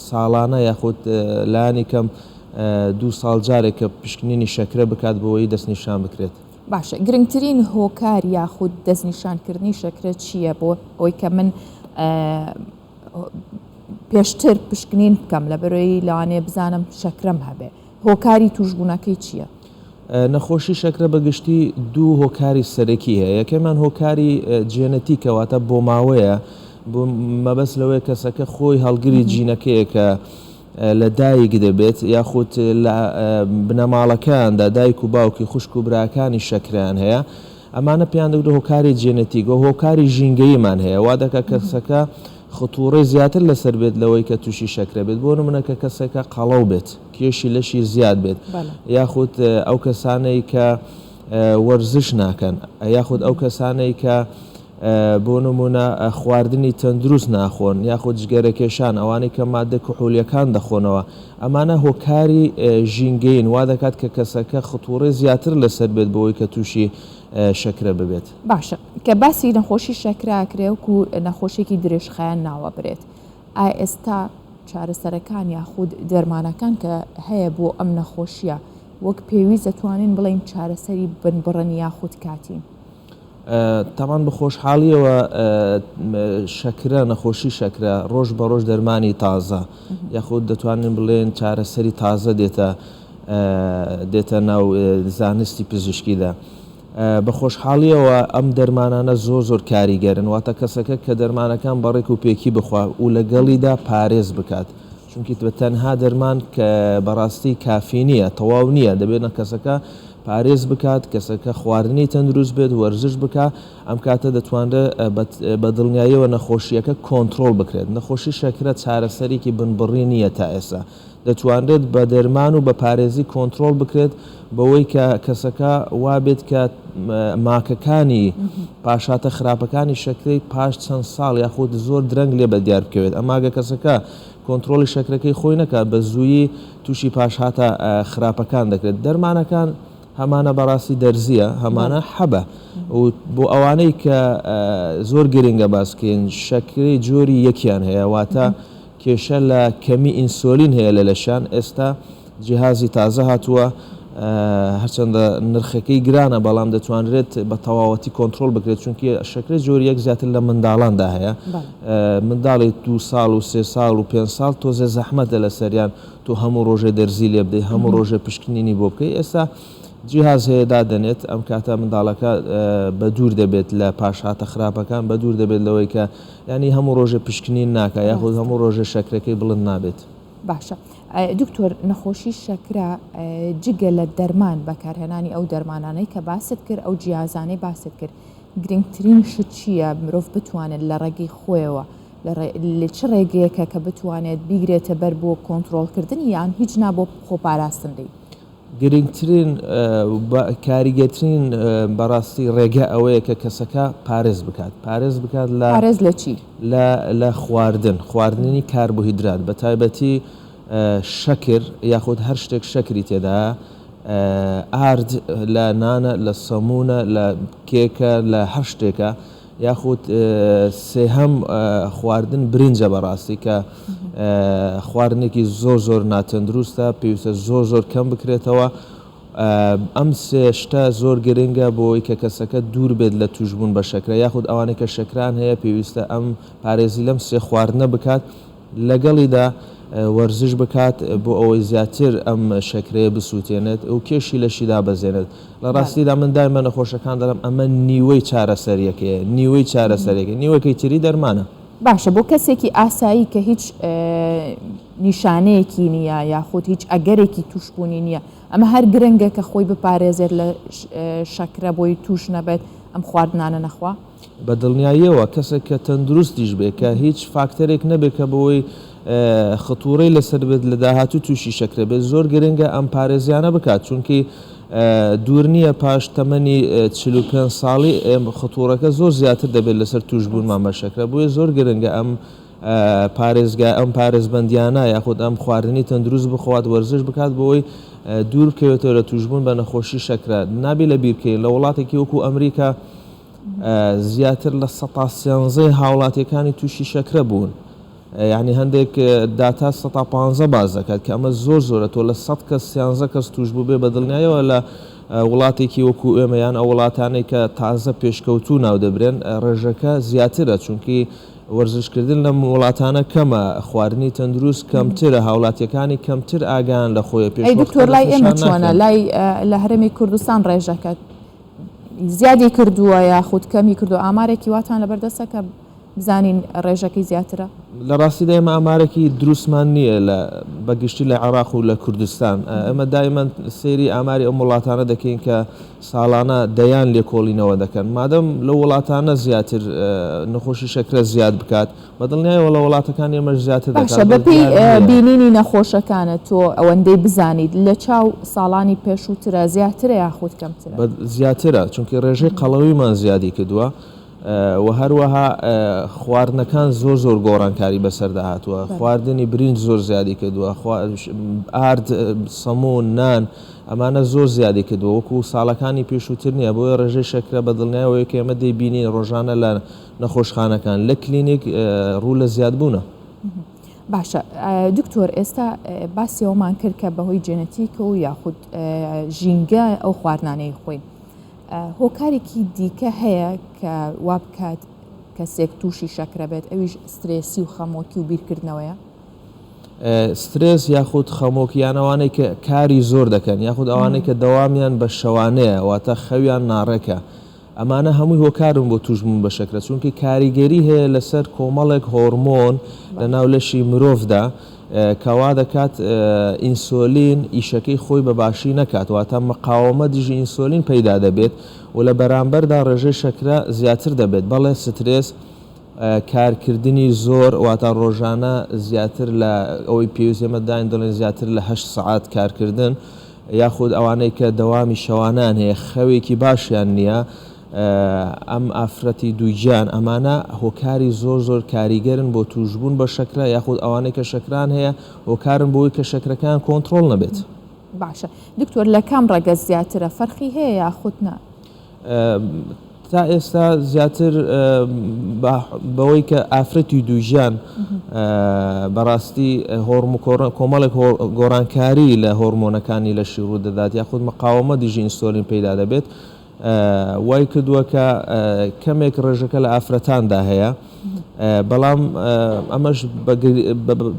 ساڵانە یاخود لانی کەم دوو ساڵ جارێک کە پشکنینی شەکرە بکات بۆی دەستنیشان بکرێت. باشە گرنگترین هۆکار یاخود دەستنیشانکردنی شەکرە چییە بۆ ئەوەی کە من پێشتر پشکنین بکەم لەبەرەوەی لەوانەیە بزانم شەکرەم هەبێ هۆکاری توشبوونەکەی چییە؟ نەخۆشی شەکرە بە گشتی دوو هۆکاری سەرەکی هەیە یەکەمیان هۆکاری جێنەتیکە واتە بۆماوەیە مەبەست لەوەیە کەسەکە خۆی هەڵگری جینەکەیە کە لە دایک دەبێت یاخود لە بنەماڵەکەیاندا دایک و باوکی خوشک و براکانی شەکرەیان هەیە ئەمانە پێیان دەگوترێت هۆکاری جێنەتیک و هۆکاری ژینگەییمان هەیە وا دەکات کەسەکە خطوڕەی زیاتر لەسەر بێت لەوەی کە تووشی شەکرە بێت بۆ نمونە کە کەسەکە قەڵەو بێت کێشی لەشی زیاد بێت یاخود ئەو کەسانەی کە وەرزش ناکەن یاخود ئەو کەسانەی کە بۆ نموونە خواردنی تەندروست ناخۆن یاخود جگەرەکێشان، ئەوانەی کە ماددە کحولییەکان دەخۆنەوە، ئەمانە هۆکاری ژینگەیین وا دەکات کە کەسەکە خطوڕەی زیاتر لەسەر بێت بۆوەی کە تووشی شەکرە ببێت. باشە کە باسی نەخۆشی شەکرە ئەکرێ وەکو نەخۆشیەکی درێژخایەن ناوەبرێت ئایا ئێستا چارەسەرەکان یاخود دەرمانەکان کە هەیە بۆ ئەم نەخۆشیە وەک پێویست دەتوانین بڵێین چارەسەری بنبڕن یاخود کاتین؟ تاوان بە خۆشحاڵیەوە شەکرە نەخۆشی شەکرە ڕۆژ بە ڕۆژ دەرمانی تازە یاخود دەتوانین بڵێن چارەسەری تازە دێتە دێتە ناو زانستی پزیشکیدا. بە خۆشحاڵیەوە ئەم دەرمانانە زۆر زۆر کاریگەرن واتە کەسەکە کە دەرمانەکان بەڕێک و پێکی بخوا و لەگەڵیدا پارێز بکات چونکی بە تەنها دەرمان کە بەڕاستی کافی نییە تەواو نییە دەبێت نە کەسەکە پارێز بکات، کەسەکە خواردنی تەندروست بێت، وەرزش بکا، ئەم کاتە دەتوانرێت بە دڵنیاییەوە نەخۆشییەکە کۆنترۆڵ بکرێت. نەخۆشی شەکرە چارەسەرێکی بنبڕی نییە تا ئێستا. دەتوانرێت بە دەرمان و بە پارێزی کۆنترۆڵ بکرێت بەوەی کە کەسەکە وابێت کە ماکەکانی پاشهاتە خراپەکانی شەکرەی پاش چەند ساڵ یاخود زۆر درەنگ لێ بەدیار بکەوێت. ئەما گەر کەسەکە کۆنترۆڵی شەکرەکەی خۆی نەکات بە زوویی تووشی پاشهاتە خراپەکان دەکرێت. دەرمانەکان هەمانە بەڕاستی دەرزییە، هەمانە حەبە و بۆ ئەوانەی کە زۆر گرنگە باس بکەین شەکرەی جۆری یەکیان هەیە واتە کێشە لە کەمی ئینسۆلین هەیە لە لەشیان ئێستا جیهازی تازە هاتووە هەرچەندە نرخەکەی گرانە بەڵام دەتوانرێت بە تەواوەتی کۆنترۆڵ بکرێت چونکی شەکرەی جۆری یەک زیاتر لە منداڵاندا هەیە منداڵی دوو ساڵ و سێ ساڵ و پێنج ساڵ تۆزێ زەحمەتە لەسەریان تۆ هەموو ڕۆژێ دەرزی لێ بدەی هەموو ڕۆژێ پشکنینی بۆ بکەی ئێستا جیهاز هەیە دادەنێت ئەم کاتە منداڵەکە بە دوور دەبێت لە پاشهاتە خراپەکان بە دوور دەبێت لەوەی کە ینی هەموو ڕۆژێ پشکنین ناکە یاخود هەموو ڕۆژێ شەکرەکەی بڵند نابێت. باشە دکتۆر نەخۆشی شەکرە جگە لە دەرمان بەکارهێنانی ئەو دەرمانانەی کە باست کرد ئەو جیازانەی باست کرد. گرنگترین شت چییە مرۆڤ بتوانێت لە ڕێگەی خۆیەوە لە چ ڕێگەیەکە کە بتوانێت بیگرێتە بەر بۆ کۆنترۆڵکردنی یان هیچ نا بۆ خۆپاراستن لێی؟ گرنگترین و کاریگەرترین بەڕاستی ڕێگە ئەوەیە کە کەسەکە پارێز بکات پارێز بکات لە پارێز لە چی؟ لە لە خواردن خواردنی کاربۆهیدرات بە تایبەتی شەکر یاخود هەر شتێک شەکری تێدایە ئارد لە نانە لە سەمونە لە کێکە لە هەر شتێکە یاخود سێهەم خواردن برنجە بەڕاستی کە خواردنێکی زۆر زۆر ناتەندروستە پێویستە زۆر زۆر کەم بکرێتەوە ئەم سێ شتە زۆر گرنگە بۆی کە کەسەکە دوور بێت لە توشبوون بە شەکرە یاخود ئەوانەی کە شەکران هەیە پێویستە ئەم پارێزی لەم سێ خواردنە بکات لەگەڵیدا وەرزش بکات بۆ ئەوەی زیاتر ئەم شەکرەیە بسووتێنێت و کێشی لەشی دابەزێنێت. لە ڕاستیدا من دایمە نەخۆشەکان دەڵێم ئەمە نیوەی چارەسەریەکەیە، نیوەی چارەسەریەکەی، نیوەکەی تری دەرمانە. باشە بۆ کەسێکی ئاسایی کە هیچ نیشانەیەکی نییە یاخود هیچ ئەگەرێکی تووشبوونی نییە، ئەمە هەر گرنگە کە خۆی بپارێزێت لە شەکرە بۆی تووش نەبێت ئەم خواردنانە نەخوا؟ بە دڵنیاییەوە کەسێک کە تەندروستیش بێت کە هیچ فاکتەرێک نەبێت کە بەوەی خطوڕەی لەسەر بێت لە داهاتوو تووشی شەکرە بێت زۆر گرنگە ئەم پارێزیانە بکات چونکی دوور نییە پاش تەمەنی 45 ساڵی خطوڕەکە زۆر زیاتر دەبێت لەسەر تووشبوونمان بە شەکرە بۆیە زۆر گرنگە ئەم پارێزگا ئەم پارێزبەندیانە یاخود ئەم خواردنی تەندروست بخوات وەرزش بکات بۆی دوور بکەوێتەوە لە تووشبوون بە نەخۆشی شەکرە نابێ لە بیرکەین لە وڵاتێکی وەکو ئەمریکا زیاتر لە سەتا سیانزەی هاوڵاتیەکانی تووشی شەکرە بوون یعنی هەندێک داتا سەتا پانزە باس دەکات کە ئەمە زۆر زۆرە تۆ لە سەد کەس سیانزە کەس توش بوو بێ بە دڵنیایەوە لە وڵاتێکی وەکو ئێمە یان ئەو وڵاتانەی کە تازە پێشکەوتوو ناو دەبرێن ڕێژەکە زیاترە چونکی وەرزشکردن لەم وڵاتانە کەمە خواردنی تەندروست کەمترە هاوڵاتیەکانی کەمتر ئاگایان لە خۆیە پێش ئەی دکتۆر لای ئێمە چۆنە لای لە هەرێمی کوردستان ڕێژەکە زیادی کردووە یاخود کەمی کردووە ئامارێکی واتان لەبەردەستە کە بزانین ڕێژەکەی زیاترە؟ لە ڕاستیدا ئێمە ئامارێکی دروستمان نییە لە بە گشتی لە عێراق و لە کوردستان ئێمە دایمەن سەیری ئاماری ئەم وڵاتانە دەکەین کە ساڵانە دەیان لێکۆڵینەوە دەکەن مادەم لەو وڵاتانە زیاتر نەخۆشی شەکرە زیاد بکات بە دڵنیایەوە لە وڵاتەکانی ئێمەش زیاتر دەکات باشە بەس بەپێی دیار نییە. بینینی نەخۆشەکانت تۆ ئەوەندەی بزانیت لە چاو ساڵانی پێشووترە زیاترە یاخود کەمترە؟ بە زیاترە چونکی ڕێژەی قەڵەویمان زیادی کردووە و هەروەها خواردنەکان زۆر زۆر گۆڕانکاری بەسەردا هاتووە خواردنی برنج زۆر زیادی کردووە ئارد سەمون نان ئەمانە زۆر زیادی کردووە وەکو ساڵەکانی پێشووتر نییە بۆیە ڕێژەی شەکرە بە دڵنیایەوە کە ئێمە دەیبینین ڕۆژانە لە نەخۆشخانەکان لە کلینیک ڕوو لە زیادبوونە. باشە دکتۆر ئێستا باسی ئەومان کرد کە بەهۆی جێنەتیک و یاخود ژینگە ئەو خواردنانەی خۆین هۆکارێکی دیکە هەیە کە وا بکات کەسێک تووشی شەکرە بێت ئەویش سترێسی و خەمۆکی و بیرکردنەوەیە؟ سترێس یاخود خەمۆکی یان ئەوانەی کە کاری زۆر دەکەن یاخود ئەوانەی کە دەوامیان بە شەوانەیە واتە خەویان ناڕێکە ئەمانە هەمووی هۆکارن بۆ تووشبوون بە شەکرە، چونکی کاریگەری هەیە لەسەر کۆمەڵێک هۆرمۆن لەناو لەشی مرۆڤدا کە وا دەکات ئینسۆلین ئیشەکەی خۆی بە باشی نەکات، واتە مقاوەمە دژی ئینسۆلین پەیدا دەبێت و لە بەرامبەردا ڕێژەی شەکرە زیاتر دەبێت، بەڵێ سترێس، کارکردنی زۆر واتە ڕۆژانە زیاتر لە ئەوەی پێویست ئێمە داین دەڵێن زیاتر لە هەشت سەعات کارکردن یاخود ئەوانەی کە دەوامی شەوانیان هەیە خەوێکی باشیان نییە ئەم ئافرەتی دووگیان ئەمانە هۆکاری زۆر زۆر کاریگەرن بۆ توشبوون بە شەکرە یاخود ئەوانەی کە شەکران هەیە هۆکارن بۆی کە شەکرەکەیان کۆنتڕۆڵ نەبێت. باشە دکتۆر لە کام ڕەگەز زیاترە فەرقی هەیە یاخود نا؟ تا ئێستا زیاتر بەوەی کە ئافرەتی دووگیان بەڕاستی کۆمەڵێک گۆڕانکاری لە هۆرمۆنەکانی لەشی ڕوو دەدات یاخود مقاومە دژی ئینسۆلین پەیدا دەبێت وای کردووە کە کەمێک ڕێژەکە لە ئافرەتاندا هەیە بەڵام ئەمەش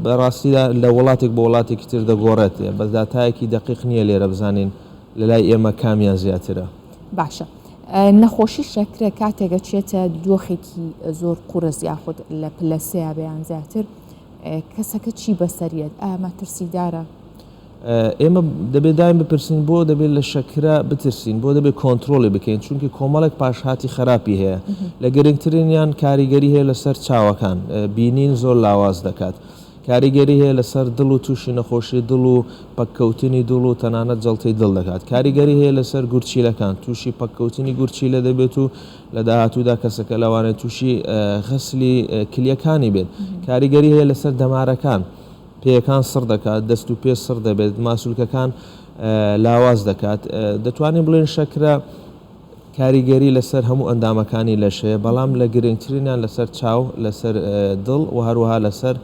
بەڕاستیدا لە وڵاتێک بۆ وڵاتێکی تر دەگۆڕێت بەس داتایەکی دەقیق نییە لێرە بزانین لەلای ئێمە کامیان زیاترە؟ باشە نەخۆشی شەکرە کاتێک ئەچێتە دۆخێکی زۆر قورس یاخود لە پلە سێ بێ یان زیاتر کەسەکە چی بەسەریەت ئایا مەترسیدارە؟ ئێمە دەبێت دایم بپرسین بۆ دەبێت لە شەکرە بترسین، بۆ دەبێت کۆنترۆڵی بکەین، چونکی کۆمەڵێک پاشهاتی خراپی هەیە، لە گرنگترینیان کاریگەری هەیە لەسەر چاوەکان، بینین زۆر لاواز دەکات، کاریگەری هەیە لەسەر دڵ و تووشی نەخۆشی دڵ و پەککەوتنی دڵ و تەنانەت جەڵتەی دڵ دەکات، کاریگەری هەیە لەسەر گورچیلەکان، تووشی پەککەوتنی گورچیلە دەبێت و لە داهاتوودا کەسەکە لەوانەیە تووشی غەسلی کلیەکانی بێت، کاریگەری هەیە لەسەر دەمارەکان. پێیەکان سڕ دەکات، دەست و پێ سڕ دەبێت، ماسولکەکان لاواز دەکات، دەتوانین بڵێین شەکرە کاریگەری لەسەر هەموو ئەندامەکانی لەش هەیە، بەڵام لە گرنگترینیان لەسەر چاو، لەسەر دڵ و هەروەها لەسەر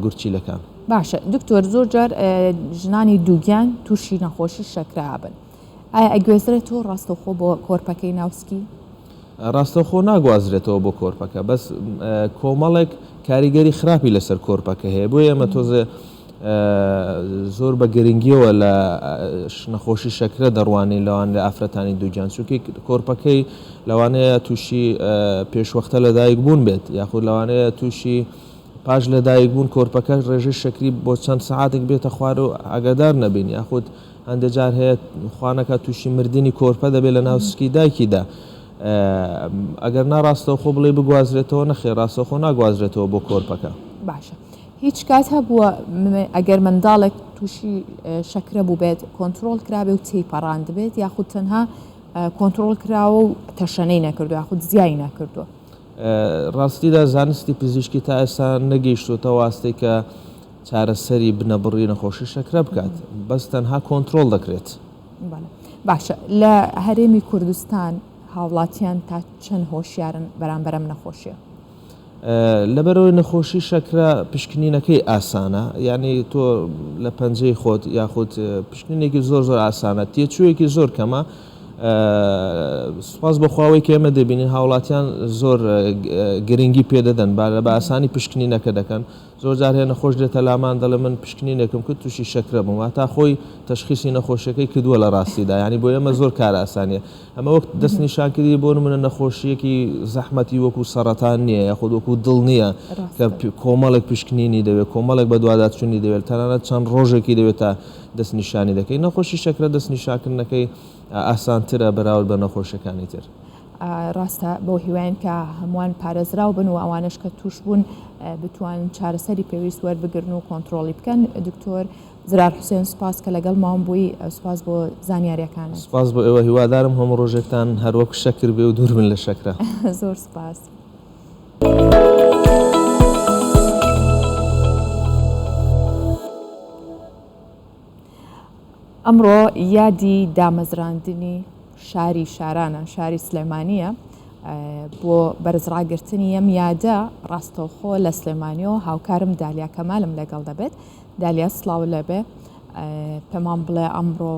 گورچیلەکان. باشە دکتۆر زۆر جار ژنانی دووگیان تووشی نەخۆشی شەکرە ئەبن ئایا ئەگوێزرێتەوە ڕاستەوخۆ بۆ کۆرپەکەی ناوسکی؟ ڕاستەوخۆ ناگوازرێتەوە بۆ کۆرپەکە بەس کۆمەڵێک کاریگەری خراپی لەسەر کۆرپەکە هەیە بۆیە ئێمە تۆزێ زۆر بە گرنگیەوە لە نەخۆشی شەکرە دەڕوانین لەوان لە ئافرەتانی دووگیان چونکی کۆرپەکەی لەوانەیە تووشی پێشوەختە لەدایک بوون بێت یاخود لەوانەیە تووشی پاش لەدایک بوون کۆرپەکە ڕێژەی شەکری بۆ چەند سەعاتێک بێتە خوار و ئاگادار نەبین یاخود هەندێک جار هەیە خوا نەکات تووشی مردنی کۆرپە دەبێت لە ناو سکی دایکیدا. ئەگەر نا ڕاستەوخۆ بڵێی بگوازرێتەوە نەخێر ڕاستەوخۆ ناگوازرێتەوە بۆ کۆرپەکە. باشە هیچ کات هەبووە ئەگەر منداڵێک تووشی شەکرە بووبێت کۆنترۆڵ کرابێ و تێیپەڕاندبێت یاخود تەنها کۆنترۆڵ کراوە و تەشەنەی نەکردووە یاخود زیای نەکردووە؟ ڕاستیدا زانستی پزیشکی تا ئێستا نەگەیشتووەتە ئاستێک کە چارەسەری بنەبڕی نەخۆشی شەکرە بکات بەس تەنها کۆنترۆڵ دەکرێت. باشە لە هەرێمی کوردستان هاوڵاتیان تا چەند هۆشیارن بەرامبەر ئەم نەخۆشیە؟ لەبەرئەوەی نەخۆشی شەکرە پشکنینەکەی ئاسانە یعنی تۆ لە پەنجەی خۆت یاخود پشکنینێکی زۆر زۆر ئاسانە تێچوویەکی زۆر کەمە سوپاس بۆ خوا ئەوەی کە ئێمە دەبینین هاوڵاتیان زۆر گرنگی پێدەدەن با بە ئاسانی پشکنینەکە دەکەن زۆر جار هەیە نەخۆش دێتە لامان دەڵێ من پشکنینێکم کرد تووشی شەکرە بووم واتا خۆی تەشخیسی نەخۆشیەکەی کردووە لە ڕاستیدا یانی بۆ ئێمە زۆر کار ئاسانیە ئەمە وەک دەستنیشانکردی بۆ نمونە نەخۆشیەکی زەحمەتی وەکو سەڕەتان نییە یاخود وەکو دڵ نییە کە کۆمەڵێک پشکنینی دەوێت کۆمەڵێک بەدواداچوونی دەوێت تەنانەت چەند ڕۆژێکی دەوێت تا دەستنیشانی دەکەی نەخۆشی شەکرە دەستنیشانکردنەکەی ئاسانترە بەراورد بە نەخۆشیەکانی تر. ڕاستە بەو هیواین کە هەمووان پارێزراو بن و ئەوانەش کە توش بوون بتوانن چارەسەری پێویست وەربگرن و کۆنتڕۆڵی بکەن دکتۆر زرار حوسێن سوپاس کە لەگەڵمان بووی سوپاس بۆ زانیاریەکانت. سوپاس بۆ ئێوە هیوادارم هەموو ڕۆژێکتان هەر وەک شەکر بێ و دوور بن لە شەکرە. زۆر سوپاس. ئەمڕۆ یادی دامەزراندنی شاری شارانە، شاری سلێمانییە، بۆ بەرزڕاگرتنی ئەم یادە ڕاستەوخۆ لە سلێمانیەوە هاوکارم دالیا کەمالم لەگەڵ دەبێت. دالیا سڵاو لێبێ، پێمان بڵێ ئەمڕۆ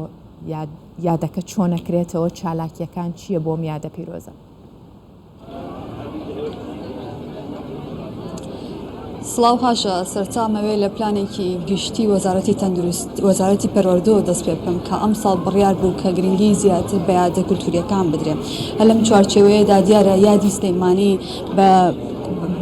یادەکە چۆن ئەکرێتەوە، چالاکییەکان چییە بۆ ئەم یادە پیرۆزە؟ سڵاو هاژە، سەرەتا ئەمەوێ لە پلانێکی گشتی وەزارەتی تەندروست وەزارەتی پەروەردەوە دەست پێ بکەم کە ئەمساڵ بڕیار بوو کە گرنگی زیاتر بە یادە کولتوریەکان بدرێ هەر لەم چوارچێوەیەدا دیارە یادی سلەیمانی بە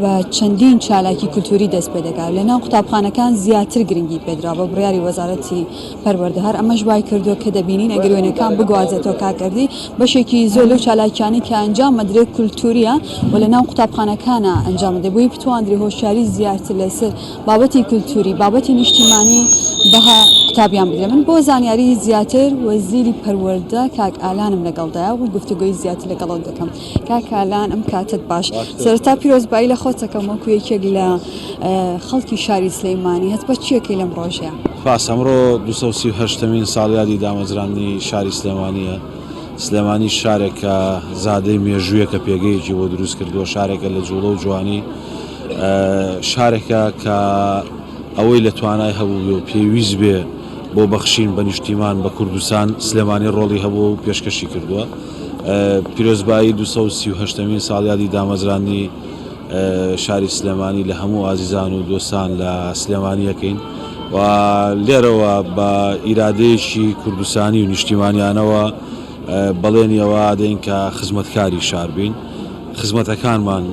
بە چەندین چالاکی کولتوری دەست پێ دەکات لە ناو قوتابخانەکان زیاتر گرنگی پێدرا بە بڕیاری وەزارەتی پەروەردە هەر ئەمەش وای کردووە کە دەبینین ئەگەر وێنەکان بگوازێتەوە کاک ئەردی بەشێکی زۆر لەو چالاکیانەی کە ئەنجام ئەدرێت کولتوریە و لە ناو قوتابخانەکانە ئەنجام ئەدرێت بۆی بتواندرێت هۆشیاری زیاتر لەسەر بابەتی کولتوری بابەتی نیشتیمانی بە قوتابیان بدرێت من بۆ زانیاری زیاتر وەزیری پەروەردە کاک ئالانم لەگەڵدایە و گفتوگۆی زیاتر لەگەڵ ئەو دەکەم کاک ئالان ئەم کاتت باش سەرەتا پیرۆزبایی لە خۆت دەکەم وەکو یەکێک لە خەڵکی شاری سلەیمانی هەست بە چیەکەی لەم ڕۆژەیە؟ سپاس ئەمڕۆ 238 مین ساڵیادی دامەزراندنی شاری سلێمانییە. سلێمانی شارێکە زادەی مێژوویەکە پێگەیەکی بۆ دروست کردووە، شارێکە لە جوڵە و جوانی، شارێکە کە ئەوەی لە توانای هەبوو و پێویست بێ بۆ بەخشین بە نیشتیمان بە کوردستان سلێمانی ڕۆڵی هەبووە و پێشکەشی کردووە. پیرۆزبایی 238 مین ساڵیادی دامەزراندنی شاری سلێمانی لە هەموو ئازیزان و دۆستان لە سلێمانی ئەکەین و لێرەوە بە ئیرادەیەکی کوردستانی و نیشتیمانیانەوە بەڵێنی ئەوە ئەدەین کە خزمەتکاری شار بین، خزمەتەکانمان،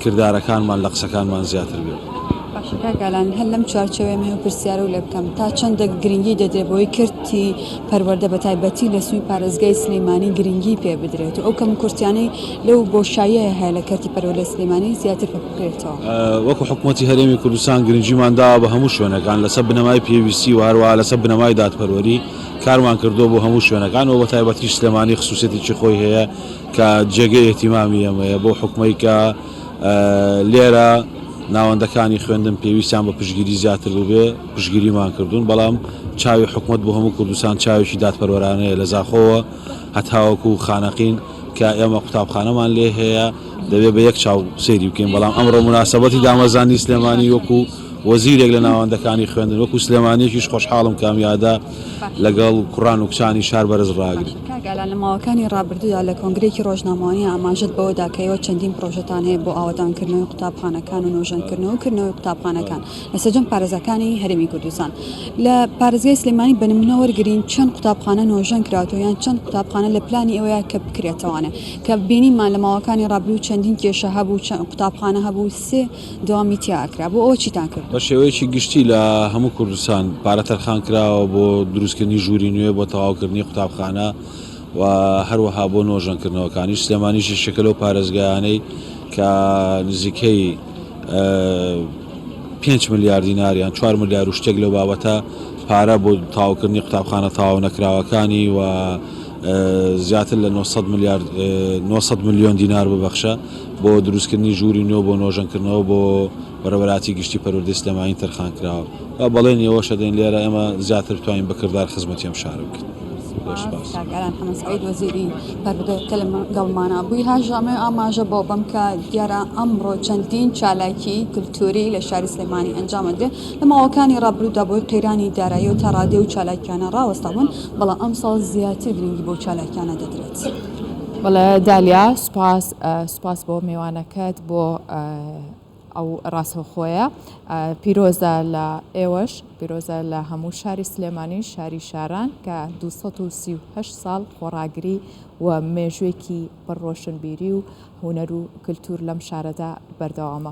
کردارەکانمان لە قسەکانمان زیاتر بێت. باشە کاک ئالان هەر لەم چوارچێوەیە من ئەو پرسیارەو لێ بکەم تا چەندە گرنگی دەدرێت بەوەی کەرتی پەروەردە بە تایبەتی لە سنووری پارێزگای سلێمانی گرنگی پێ بدرێت و ئەو کەموکورتیانەی لەو بۆشاییە هەیە لە کەرتی پەروەردە سلێمانی زیاتر پڕ بکرێتەوە؟ وەکو حکومەتی هەرێمی کوردستان گرنگیمان داوە بە هەموو شوێنەکان لەسەر بنەمای پێویستی و هەروەها لەسەر بنەمای دادپەروەری کارمان کردووە بۆ هەموو شوێنەکان و بە تایبەتیش سلێمانی خسوسیەتێکی خۆی هەیە کە جێگەی ئیهتیمامی ئێمەیە بەو حوکمەی کە لێرە ناوەندەکانی خوێندن پێویستیان بە پشتگیری زیاتر بووبێ پشتگیریمان کردوون، بەڵام چاوی حکومەت بۆ هەموو کوردستان چاوێکی دادپەروەرانەیە لە زاخۆوە هەتاوەکو خانەقین کە ئێمە قوتابخانەمان لێ هەیە دەبێ بە یەک چاو سەیری بکەین، بەڵام ئەمڕۆ موناسەبەتی دامەزراندنی سلێمانی وەکو وەزیرێک لە ناوەندەکانی خوێندن وەکو سلێمانییەکیش خۆشحاڵم کە ئەم یادە لەگەڵ کوڕان و کچانی شار بەرز ڕاگرین. کاک ئالان لە ماوەکانی ڕابردوودا لە کۆنگرەیەکی ڕۆژنامەوانی ئاماژەت بەوە دا کە ئێوە چەندین پڕۆژەتان هەیە بۆ ئاوەدانکردنەوەی قوتابخانەکان و نۆژەنکردنەوە و کردنەوەی قوتابخانەکان لە سەرجەم پارێزگاکانی هەرێمی کوردستان لە پارێزگای سلێمانی بە نمونە وەرگرین چەند قوتابخانە نۆژەن کراوەتەوە یان چەند قوتابخانە لە پلانی ئێوەیە کە بکرێتەوانێ کە بینیمان لە ماوەکانی ڕابردوو چەندین کێشە هەبوو چەند قوتابخانە هەبوو سێ دەوامی تیا ئەکرا بۆ ئەوە چیتان کرد؟ بە شێوەیەکی گشتی لە هەموو کوردستان پارە تەرخان کراوە بۆ دروستکردنی ژووری نوێ بۆ تەواوکردنی قوتابخانە و هەروەها بۆ نۆژەنکردنەوەکانیش، سلێمانیش یەکێکە لەو پارێزگایانەی کە نزیکەی پێنج ملیار دینار یان چوار ملیار و شتێک لەو بابەتە پارە بۆ تەواوکردنی قوتابخانە تەواو نەکراوەکانی و زیاتر لە 900 ملیار 900 ملیۆن دینار ببەخشە بۆ دروستکردنی ژووری نوێ بۆ نۆژەنکردنەوە بۆ بەڕێوەبەرایەتی گشتی پەروەردەی سلێمانی تەرخان کراوە و بەڵێنی ئەوەش ئەدەین لێرە ئێمە زیاتر بتوانین بە کردار خزمەتی ئەم شارە بکەین. زۆر سوپاس. کاک ئارام حەمە سەعید وەزیری پەروەردە کە لەگەڵمانا بووی هاژە ئاماژە بەوە بەم کە دیارە ئەمڕۆ چەندین چالاکی کلتوری لە شاری سلێمانی ئەنجام ئەدرێت لە ماوەکانی ڕابردوودا بەهۆی قەیرانی دارایی و تا ڕادەی و چالاکیانە ڕاوەستابوون بەڵام ئەمساڵ زیاتر گرنگی بەو چالاکیانە دەدرێت. بەڵێ دالیا سوپاس سوپاس بۆ میوانەکەت بۆ ئەو ڕاستەوخۆیە پیرۆزە لە ئێوەش پیرۆزە لە هەموو شاری سلێمانی شاری شاران کە 238 ساڵ خۆڕاگری و مێژوێکی پڕ ڕۆشنبیری و هونەر و کلتور لەم شارەدا بەردەوامە.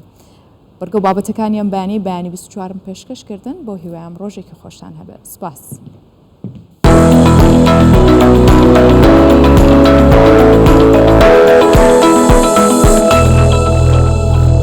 بڕگە و بابەتەکانی ئەم بەیانی بەیانی 24م پێشکەش کردن بۆ هیوایەم ڕۆژێکی خۆشتان هەبێت سپاس.